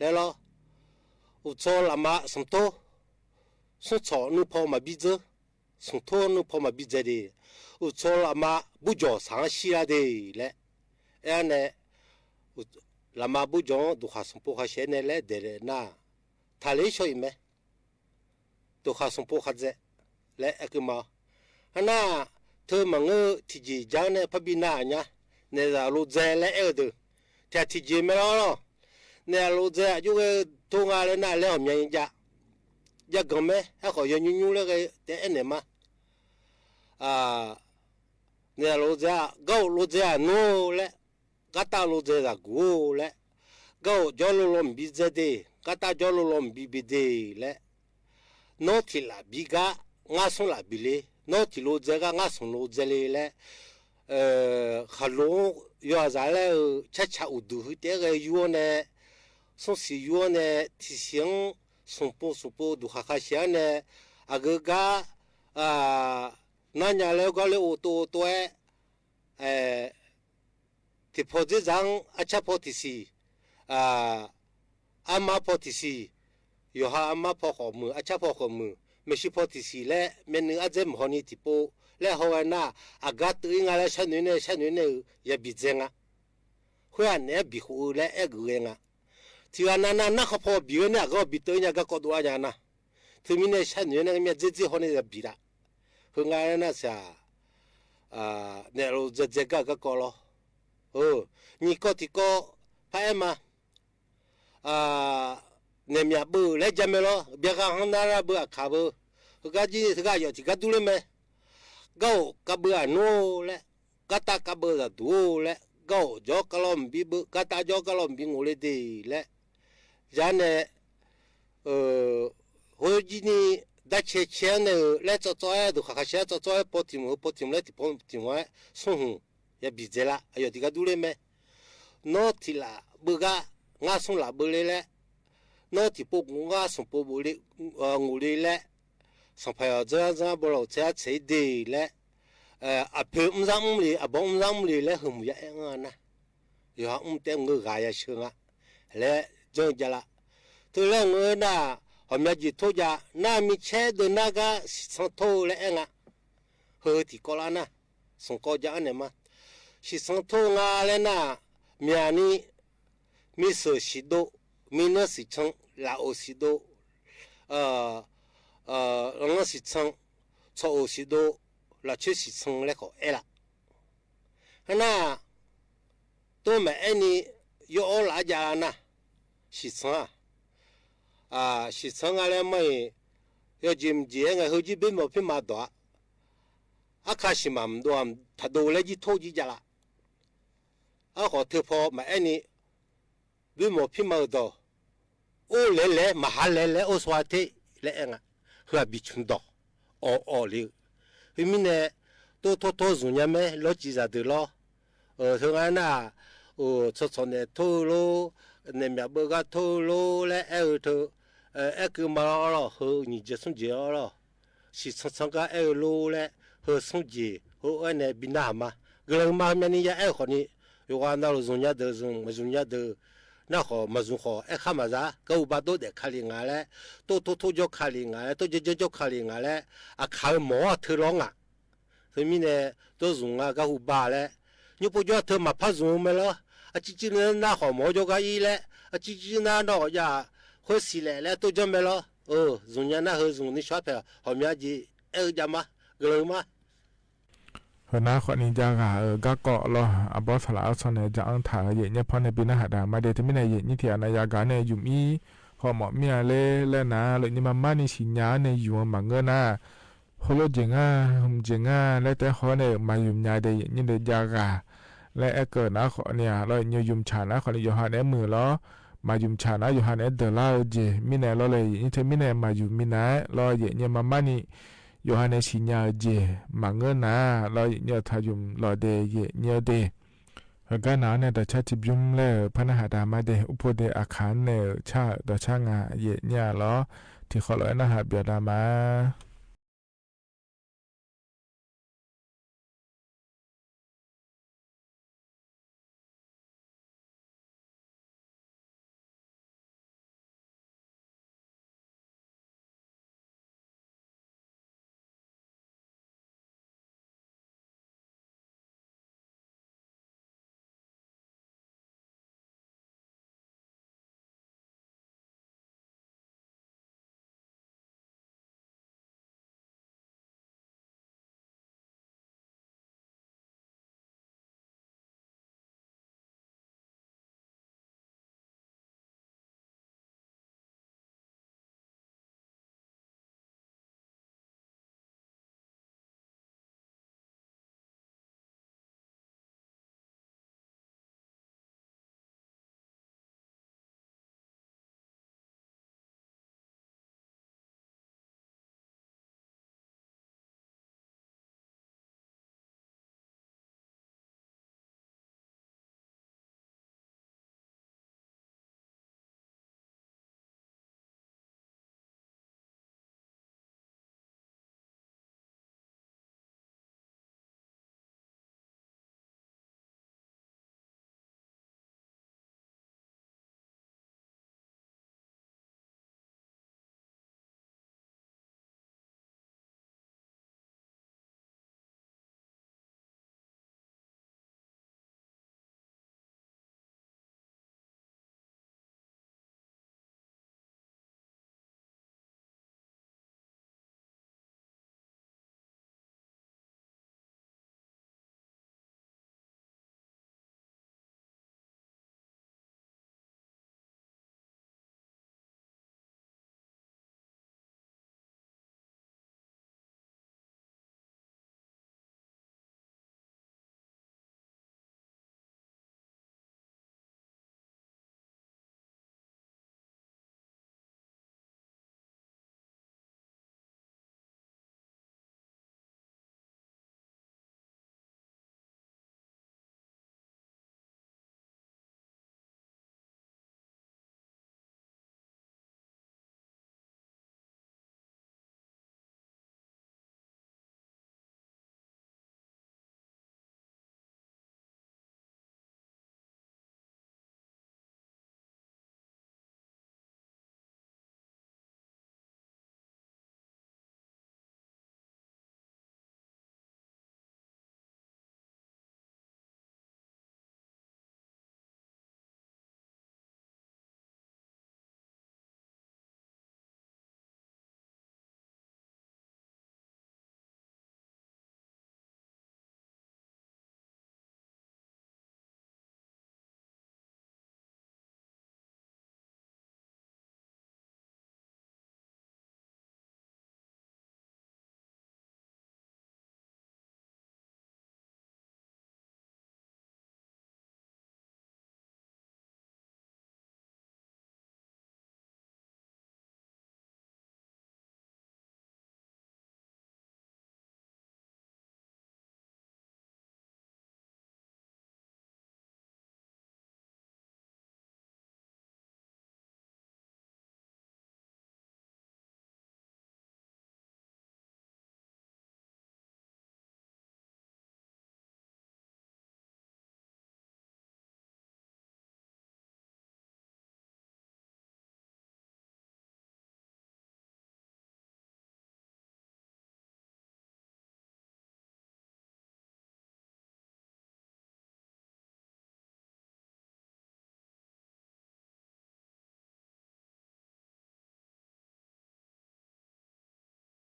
laer lawr. Uqtsawq lafma smq tor, smrtsawq nuipaw maqbi dzeur, smq tor nuipaw maqbi dzae de, uqtsawq lafma burjawq saq-anr shir-a de laer aer-a nae, lafma burjawq-anr duqkhaq sanqpov khashaeq-aer nae laer daeq nar, taqler shaw-iq mae. Duqkhaq sanqpov khaq dzae laer aer keuv ma-awr. Arnar, teu maqngeur-eu tiqjeq ja-anr nae parbi nar-aq nya, naeqzaq lodzae laer aer-eu deuq, tiqghaq tiqjeq mae lawr lawr. Naeqzaq lodzae aqjox ghae-eu tor nga laer nar laer ghawqmya jav, jav ganq mae. Aerkhawf yawnymr nymr laer ghae taef-aer aernaeq ma. Naeqzaq lodzae-aq, garhof lodzae-aq nmr-or laer, gartav lodzae zaqguq-or laer, garhof jawr lawlaw mqbi dzae de, gartav jawr lawlaw mqbi bi de laer, nawr tiq laf bi gar ngar smr laf bi le, nawr tiq lodzae gar ngar smq lodzae le laer, khaqlo-anr yawhaqzaq laer-eu carcaq uqduq heu taef-aer ghae yur-awr nae, smrsiq yur-awr nae, tiqsiq-anr smqpov smqpov duqkhaq khaqshaeq-anr nae, aqgeu gar narnya laer gar ler ov tov ov tov-aer, tiqpaw dzerzaq-anr arcar paw tiqsiq, armar paw tiqsiq, yawqha armar paw khawf muiq, arcar paw khawf muiq, maeqshi paw tiqsiq laer myavnuiv ardzaer maqhaw ni tiqpov laer haw ghae nar, aqgar teuv-ir nga laer sharnoeq nae sharnoeq nae-euq yabi dzae nga. Khoer-aq naeq-aer bikhof-eu laer aergeuf ghae nga. Tiqghaq nav nav narkhan paw bi ghae nae aqgar bi teuv-ir nya garkawv dov-ar nya nar, teumirnae sharnoeq nae myavdzer dzer haw nae yabi laf. Heu nga aernar siq-aq, naeq lodzae dzae gar-eu garkawv lawr. Nyiq kawv tiqkawv par-aer ma. Naeq myaq beuv-euq laer jamae lawr, byaqghaq hanr nar lar beu aqkaq beu. Heugar jir teugar aqyawf tiqgar durler mae. Garhof kav beuv aqnmr-or laer, gartav kav beuv zaqduq-or laer, garhof jawr kav lawr mqbi beuv, gartav jawr kav lawr mqbi ngof le de laer, zar nae, khoer jir ni darcae cae-anr nae-euq laer tsawv tsawv-aer duqkhaq khaqshaeq-aer tsawv tsawv-aer paw tiq mq heu paw tiq mq laer tiqpaw tiq mq-aer smr hmq yabi dzae lar, aqyawf tiqgar durler mae. Nawr tiq laf beuv gar ngar smr laf beuv le laer, nawr tiqpov guf ngar smq pov beuv le, ngof le laer, sanqpaq yawf dzanr dzanr bawlaw tsaer-ar tsaeq-ir de laer, aqpoeq mrzar mr le aqbawr mrzar mr le laer heu hmq ya aer-anr-a nar, yawqha mr taef-aer ngeur ghaq ya sheu nga laer janr-eu jav la. Teu laer ngeur nar, ghawqmya jeq tor jav nar, micaer deuv nar gar siqtsanr tor-eu laer aer nga. Heu heu tiqkawv lar nar, smq kawv ja-anr naeq ma. Siqtsanr tor-eu nga laer nar, myaq ni, miseuq siqdov, miqnan siqcan, lafov siqdov, lanqlanr siqcan, tsawq-of siqdov, lafcoer siqcan laer khawf aer laf. Heu nar, tor maqaer ni, yawr-awr laf-ar jav la nar, siqtsanr-aq, siqtsanr nga laer mar-iq, yawjeq mqjeq-aer ngae heujir boermawf pirma dawq-a. Arka siqmaq mqdov-aq taqdov laer jir tor jir jav la. Aerkhawf teu paw maqaer ni, boermawf pirma-euq dawq, or laeq laeq maqha laeq laer or sawr-a te laer aer nga. ghaq bi cmq dawq awq awq le-eu. Khoermirnae, tov tor tor zmq nya mae lawr, civ zaqdeuq lawr. Heu ngar nar-aq, tsawrtsawq naeq tor-eu lor, naeq myaq beuv gar tor-eu lor laer aer-eu teu, aerkeuv ma lawr lawr, heu nyiq jeq smr jeq lawr lawr, siq tsanr tsanr gar aer-eu lor laer, heu smr jeq heu aer nae bi narhaq ma. Guiqlanq ma, heumyavni ya aer-eu khawfni, yawqghaq navluf zmq nya deuq zmq, maqzmq nya deuq nar khawf maqzmq khawf, aerkhar maqza gar uqba dov daef kali nga laer, tov tor tor jawr kali nga laer, tov janr janr jawr kali nga laer, aqkaq-eu mawq-awr aqteu lawr ngaq. Teumirnae, dawr zmq nga gar hu ba laer, nymr pov jawr aqteu maqpar zmq-eu mae lawr. Aqciv civ nar khawf mawq-awr jawr gar ir laer, aqciv civ nar nawr ghawqjav khoer siqlaef laer tov janr mae lawr. Zmq nya nar heu zmq ni shawr paeq hawqmya jeq aer-eu jav ma. Guiqlanq ma. Heu nar khawfni jav ghaq-euq garkawv lawr, aqbawr saqlaq-awr tsawrnae ja-anr taq-euq yaef nyir paw nae bi narhaq daq ma de. Teumirnae yaef nyir tiq ghaq nav yagaq-anr nae ymq ir khawf mawf mir-a ler laer nar, lafnyir marmar ni siqnya-anr nae ymq-eu maqngeur nar, heulof jeq ngar, hmq jeq ngar laer taef haw-awr nae-euq maqymq nya de, yaef nyir de jav ghaq laer aerkeuv nar khawfni-aq lawr, yaef nyir ymq tsaq nar khawfni yawqha naeq-aer muiq lawr. Maqymq tsaq nar yawqha naeq-aer deuqlar-eu jeq mirnae lawr le, yaef nyir teumirnae maqymq minav-aer lawr, yaef nyir marmar ni yawqha nae siqnya-eu jeq maqngeur nar lawr, yaef nyir-eu taq ymq lawq de, yaef nyir-eu de. Heugar nav-anr nae dawqcar tiqbymr laer-euq par narhaq daq ma de. Urpov de aqkaq-anr nae-euq car-euq dawqcar nga, yaef nyir-a lawr. Tiqkhawf lof-aer narhaq byawq daq ma.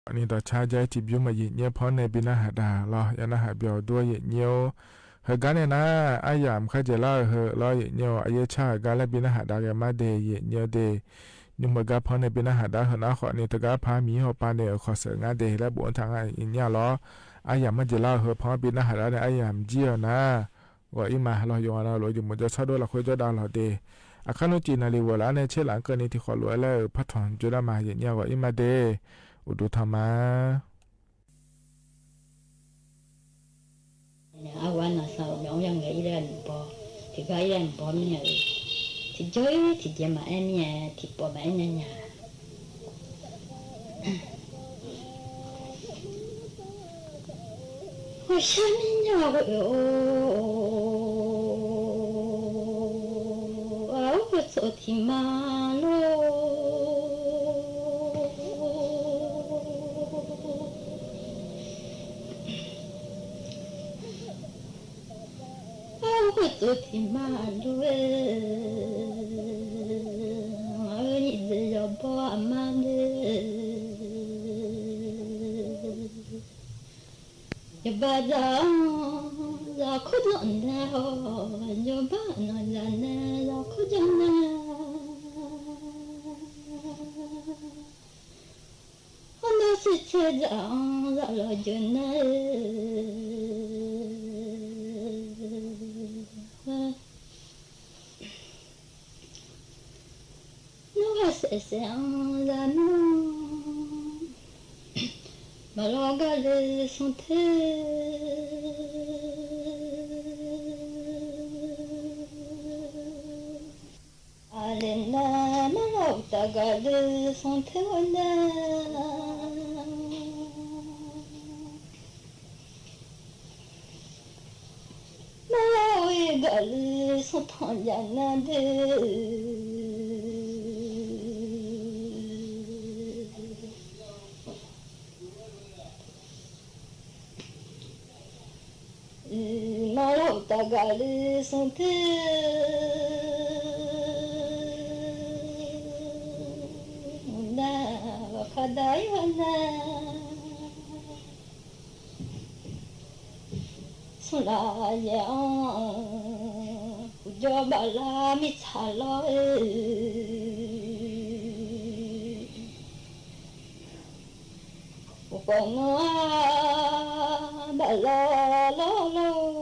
khawfni dawqcar jar-aer tiqbymr maqyif nyaer paw-anr nae bi narhaq dav lawr. Yawf narhaq byawq dur-awr yaef nyaer-or. Heugar nae nar, aryamq kharjaeq lar-euq heu lawr yaef nyaer-or. Aqyaer car-euq gar laer bi narhaq dav ghae mar de, yaef nyaer-eu de. Nymr meuq gar paw-anr nae bi narhaq dav-eu heu nar khawfni teugar par Miqyaer hawpav nae-euq khawf sheuq ngar de laer bof-anr taq ngar yaef nyaer-a lawr. Aryamq marjaeq lar-euq heu paw-anr bi narhaq dav nae aryamq jir-awq nar, ghawq-ir ma lawr. Yawqghaq na lof-eu jeq maqjawr tsawrdov lafkhoer jawrdav lawq de. Aqkar nmr cif naqliq ghawq laf-anr nae tser laf-anr keuvni tiqkhawf lof-aer laer-euq partaq jawrdav ma yaef nyaer-a ghawq-ir ma de. Uqduq tanq ma. Arghaq-anr naqsaq-euq myawq-anr yangaeq-ir laer-a nmqbaw, tiqgar-ir laer nmqbaw mir-a-eu, tiqjawr-ir tiqjeq maqaer mir-a, tiqpawf maqaer nya nya. Ghawqshar mir nya ghoe-or, aqghoe tsof tiq ma lor. Aqghoe tsof tiq ma lor-e, aqghoe nyiq dzaeq yawqbaw aqma de. Yawqbav dzaq-anr zaqkawr dzaq nae-awq, yawqbav nanqzaq nae zaqkawr dzaq nae, arnavsiq tsaer dzaq-anr zaq lawqjeuq nae-e. Nawr ghaq saef saef-anr zaq nawr, maqlawr gar le smr ter. Aqlaeq nar marlawr uqtaf gaq le smr ter-awr nar, marlawr-eu gaq le smr tanq jav nar de. Marlawr uqtaf gaq le smr ter nar, ghaqkhav da-ir-awr nar, smrlaf yaeq-anr uqjawr baflar mirtsaq lawr-e. Uqkhawf nawr-aq baflar lawr lawr-or.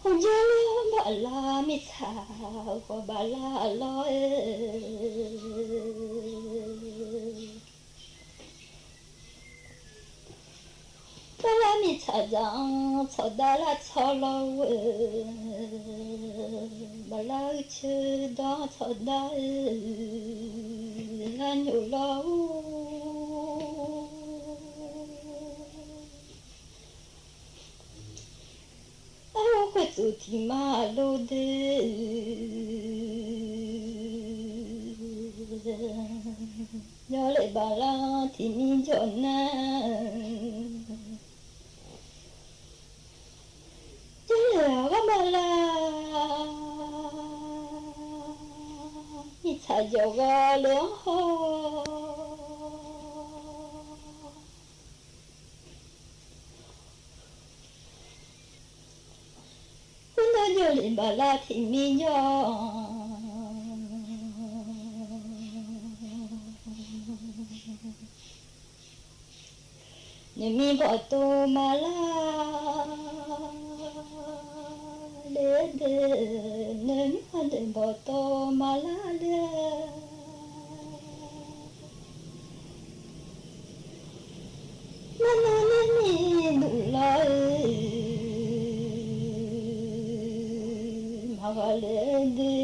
Uqjawr lawr baflar mirtsaq, uqkhawf baflar lawr-e. Baflar mirtsaq dzaq-anr tsawqdar lar tsawq lawr-eu, baflar uicuiv dawr-anr tsawqdar-eu, larnyoq lawr-or. Arghoe khoertsuif tiq ma lor de, yawlaeq baflar tiq mir jawr nar, yawlaeq ghaq baflar mirtsaq jawq ghaq le-anr haw. Khoernar jawrlef baflar tiq mir jawr, noeqmir bawqtov maqlar le de, noeqmir bawqtov maqlar le. Nar nar nae ni duq lar-eu, maqghaq le de.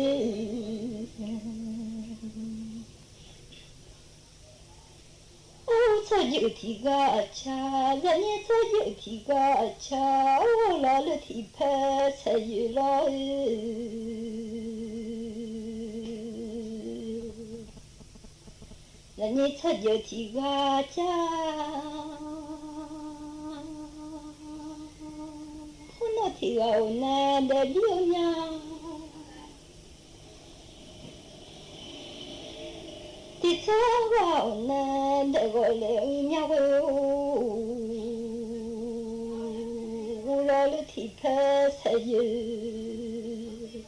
Or tsawrjeuq tiq ghaq aqcar, zaqnyaer tsawrjeuq tiq ghaq aqcar, or lawrluf tiqpae saeqyoeq lawr-eu, zaqnyaer tsawrjeuq tiq ghaq aqcar, khoernar tiq ghaq-euq nae daefbir-eu nya. Tsawrhaq-awr nar daef ghawqle-eu myar ghoe-or, uvlanr ler tiqpae saeqyoeq.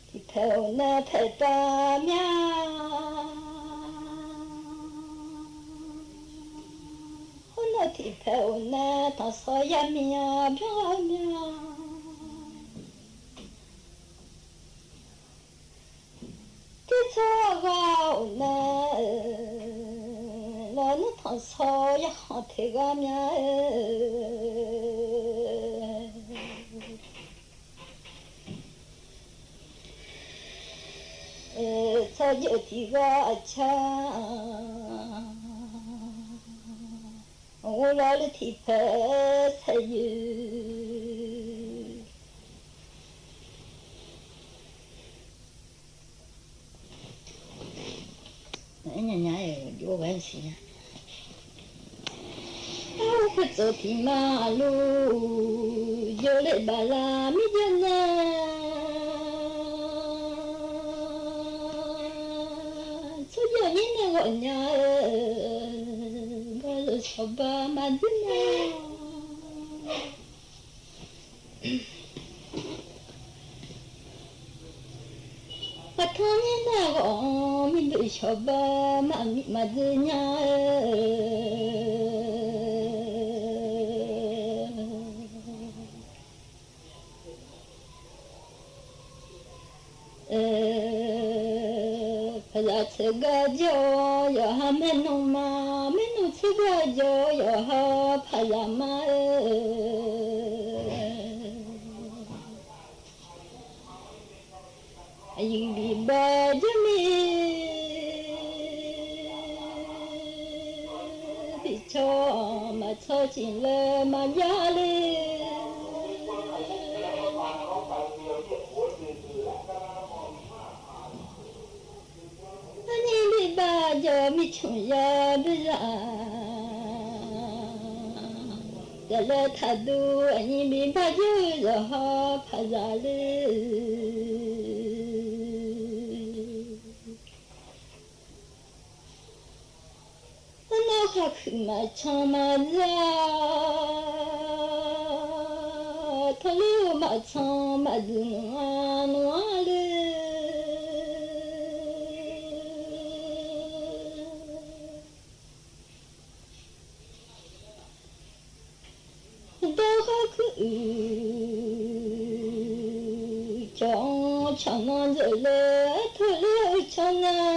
Tiqpae-awr nar paeqpav myar, hawr nar tiqpae-awr nar tanqsawr yar mya byanr ghaq mya. Tser tsawrhaq ghaq-awr nar, lawq nar tanqsawr yarkhanq teq ghaq mya-eu. Tsawrjeuq tiq ghaq aqcar, uvlanr ler tiqpae saeqyoeq. Nya nya-aer jov-aer siqnya. Arhu khoertsof tiq ma luf, jov le baf lar mir jawr nar, tsawrjeuq nyir nae ghawqnya-eu, bawzaq shawqba maqdzer nya. Khaqtanr nyir nae ghawq-anr, mirduq shawqba maqmiq maqdzer nya-eu. Paqzaq tser gar jawr-awr yawqha maernmr ma, maernmr tser gar jawr-awr yawqha paqzaq ma-eu. Aqyuif bifbav jawr mir, tiqcawq maqtsawr ciqlaer maqjav le. Aqnyir bifbav jawr mircmq yar doer zaq, zaqlaer taqduq aqnyir bifbav jawr-eu yawqha paqzaq le. Arnavni khaqkuiq maqcan maqzir-a, tawrler-eu maqcan maqdzuq nmr-a nmr-a le. Dawr khar kuir uiq cawq-anr cawq nan dzeurler tawrler-eu cawq nan,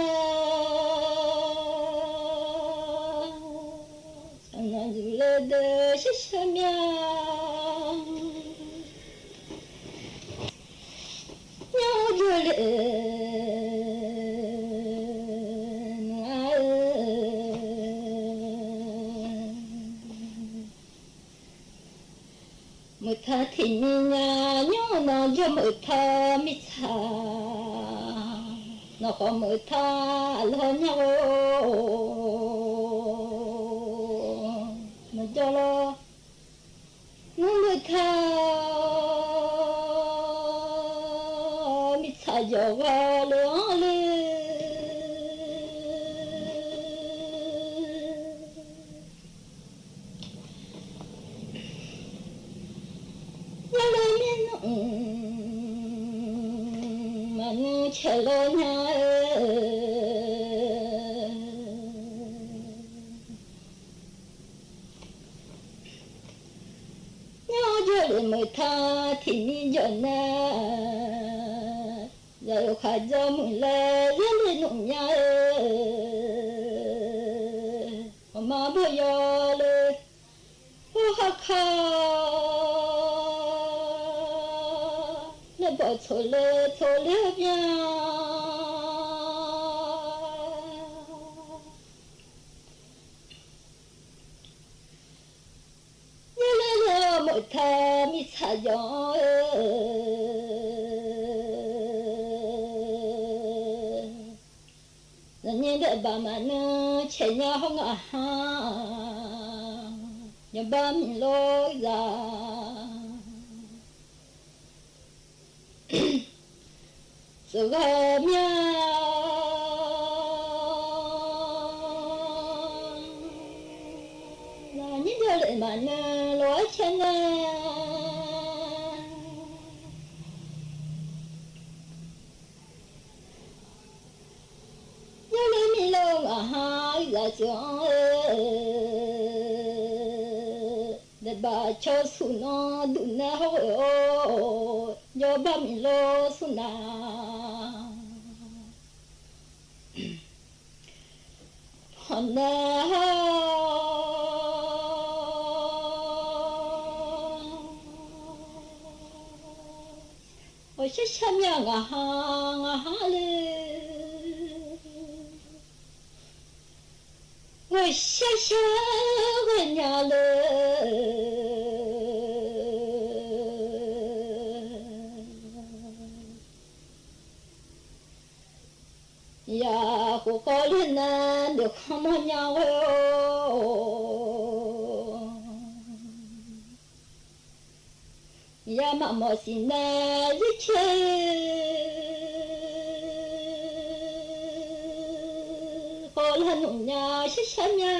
cawq nan dzeurler deuq shar shar mya. Nymr jawrle nmr-a-eu, meuqtaq tiq mir nya, nymr nan jawr meuqtaq mirtsaq, nawq khawf meuqtaq lawr nya-or, nawq jawr lawr. Nymr meuqtaq mirtsaq jawq ghaq le-anr le. Yawle mir nmr maqnmr caeq lawr nya-eu. Nymr jawrle meuqtaq tiq mir jawr nar, zaqyo khaqdzaw muiq laer zeur le nmr nya-eu. Aqma bawr yawle, hawr khar kar laer bawr tsoq le tsoq le byan. Yawle le meuqtaq mirtsaq jawq-anr-eu, nawqnyir daef baq maqnmr caeq nya hawr ngaq ha, yawqbar miq lor zaq. Seuqghaq mya, nyir jawrlef maqnae lof-aer caer nar, jawrler mir lof ngaq ha uiqzaq tsoeq-anr-eu, daefbaf caw suf nan duqnae hawr-eu-awr, jawrbar mir lof smr nar, hawq nae hawq shar shar mya ngaq ha, ngaq ha le. Ghawqshar shar ghawqnya le. Yaq khof khawf ler nae noeqkhanr mawrnya ghoe-or, yamaf mawf siq nae zircaer khawf lar nmr nya shar shar mya.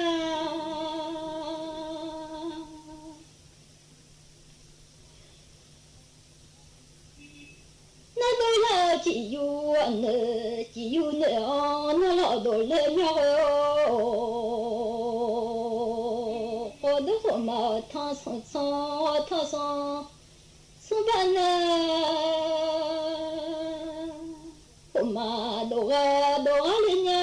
Nardov lar ciqyu aqnoeq ciqyu noeq-anr narlawq dovler mya ghoe-or, khawf dov khawf ma-awq tanq sanq tsanq-awr tanq sanq smr baf nae, khawf ma dov ghar dov ghar le nya.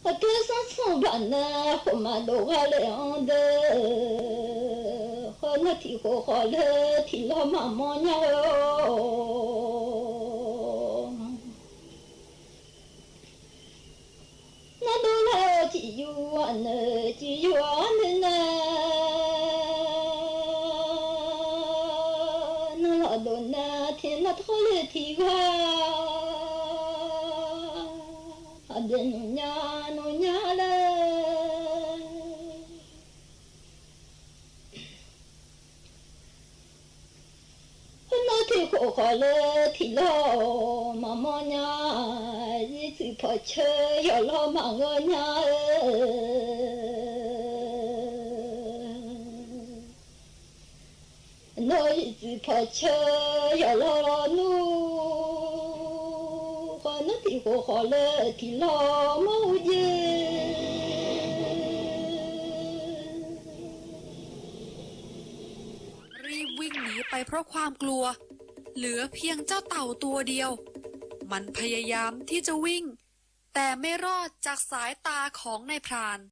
Khawf ter sanr sanr baf nae khawf ma dov ghar le-anr deuq, khawf nar tiq khof khawf le tiq lawr maqmawr nya-or. Nardov lar-eu ciqyu aqnoeq ciqyu aqnoeq nae, narlawq dov nae tiq nar tawr le tiq ghaq, aqdzaeq nmr nya nmr nya laer. Khoernar tiq khof khawf le tiq lawr maqmawr nya, zir tsuif pawqceu yawf lawr maqngeur nya-eu. Nawr zir tsuif pawqceu yawf lawr nmr, khawf nar tiq khof khawf le tiq lawr mawr-eu jeq. รีบวิ่งหนีไปเพราะความกลัว เหลือเพียงเจ้าเต่าตัวเดียว มันพยายามที่จะวิ่ง แต่ไม่รอดจากสายตาของนายพราน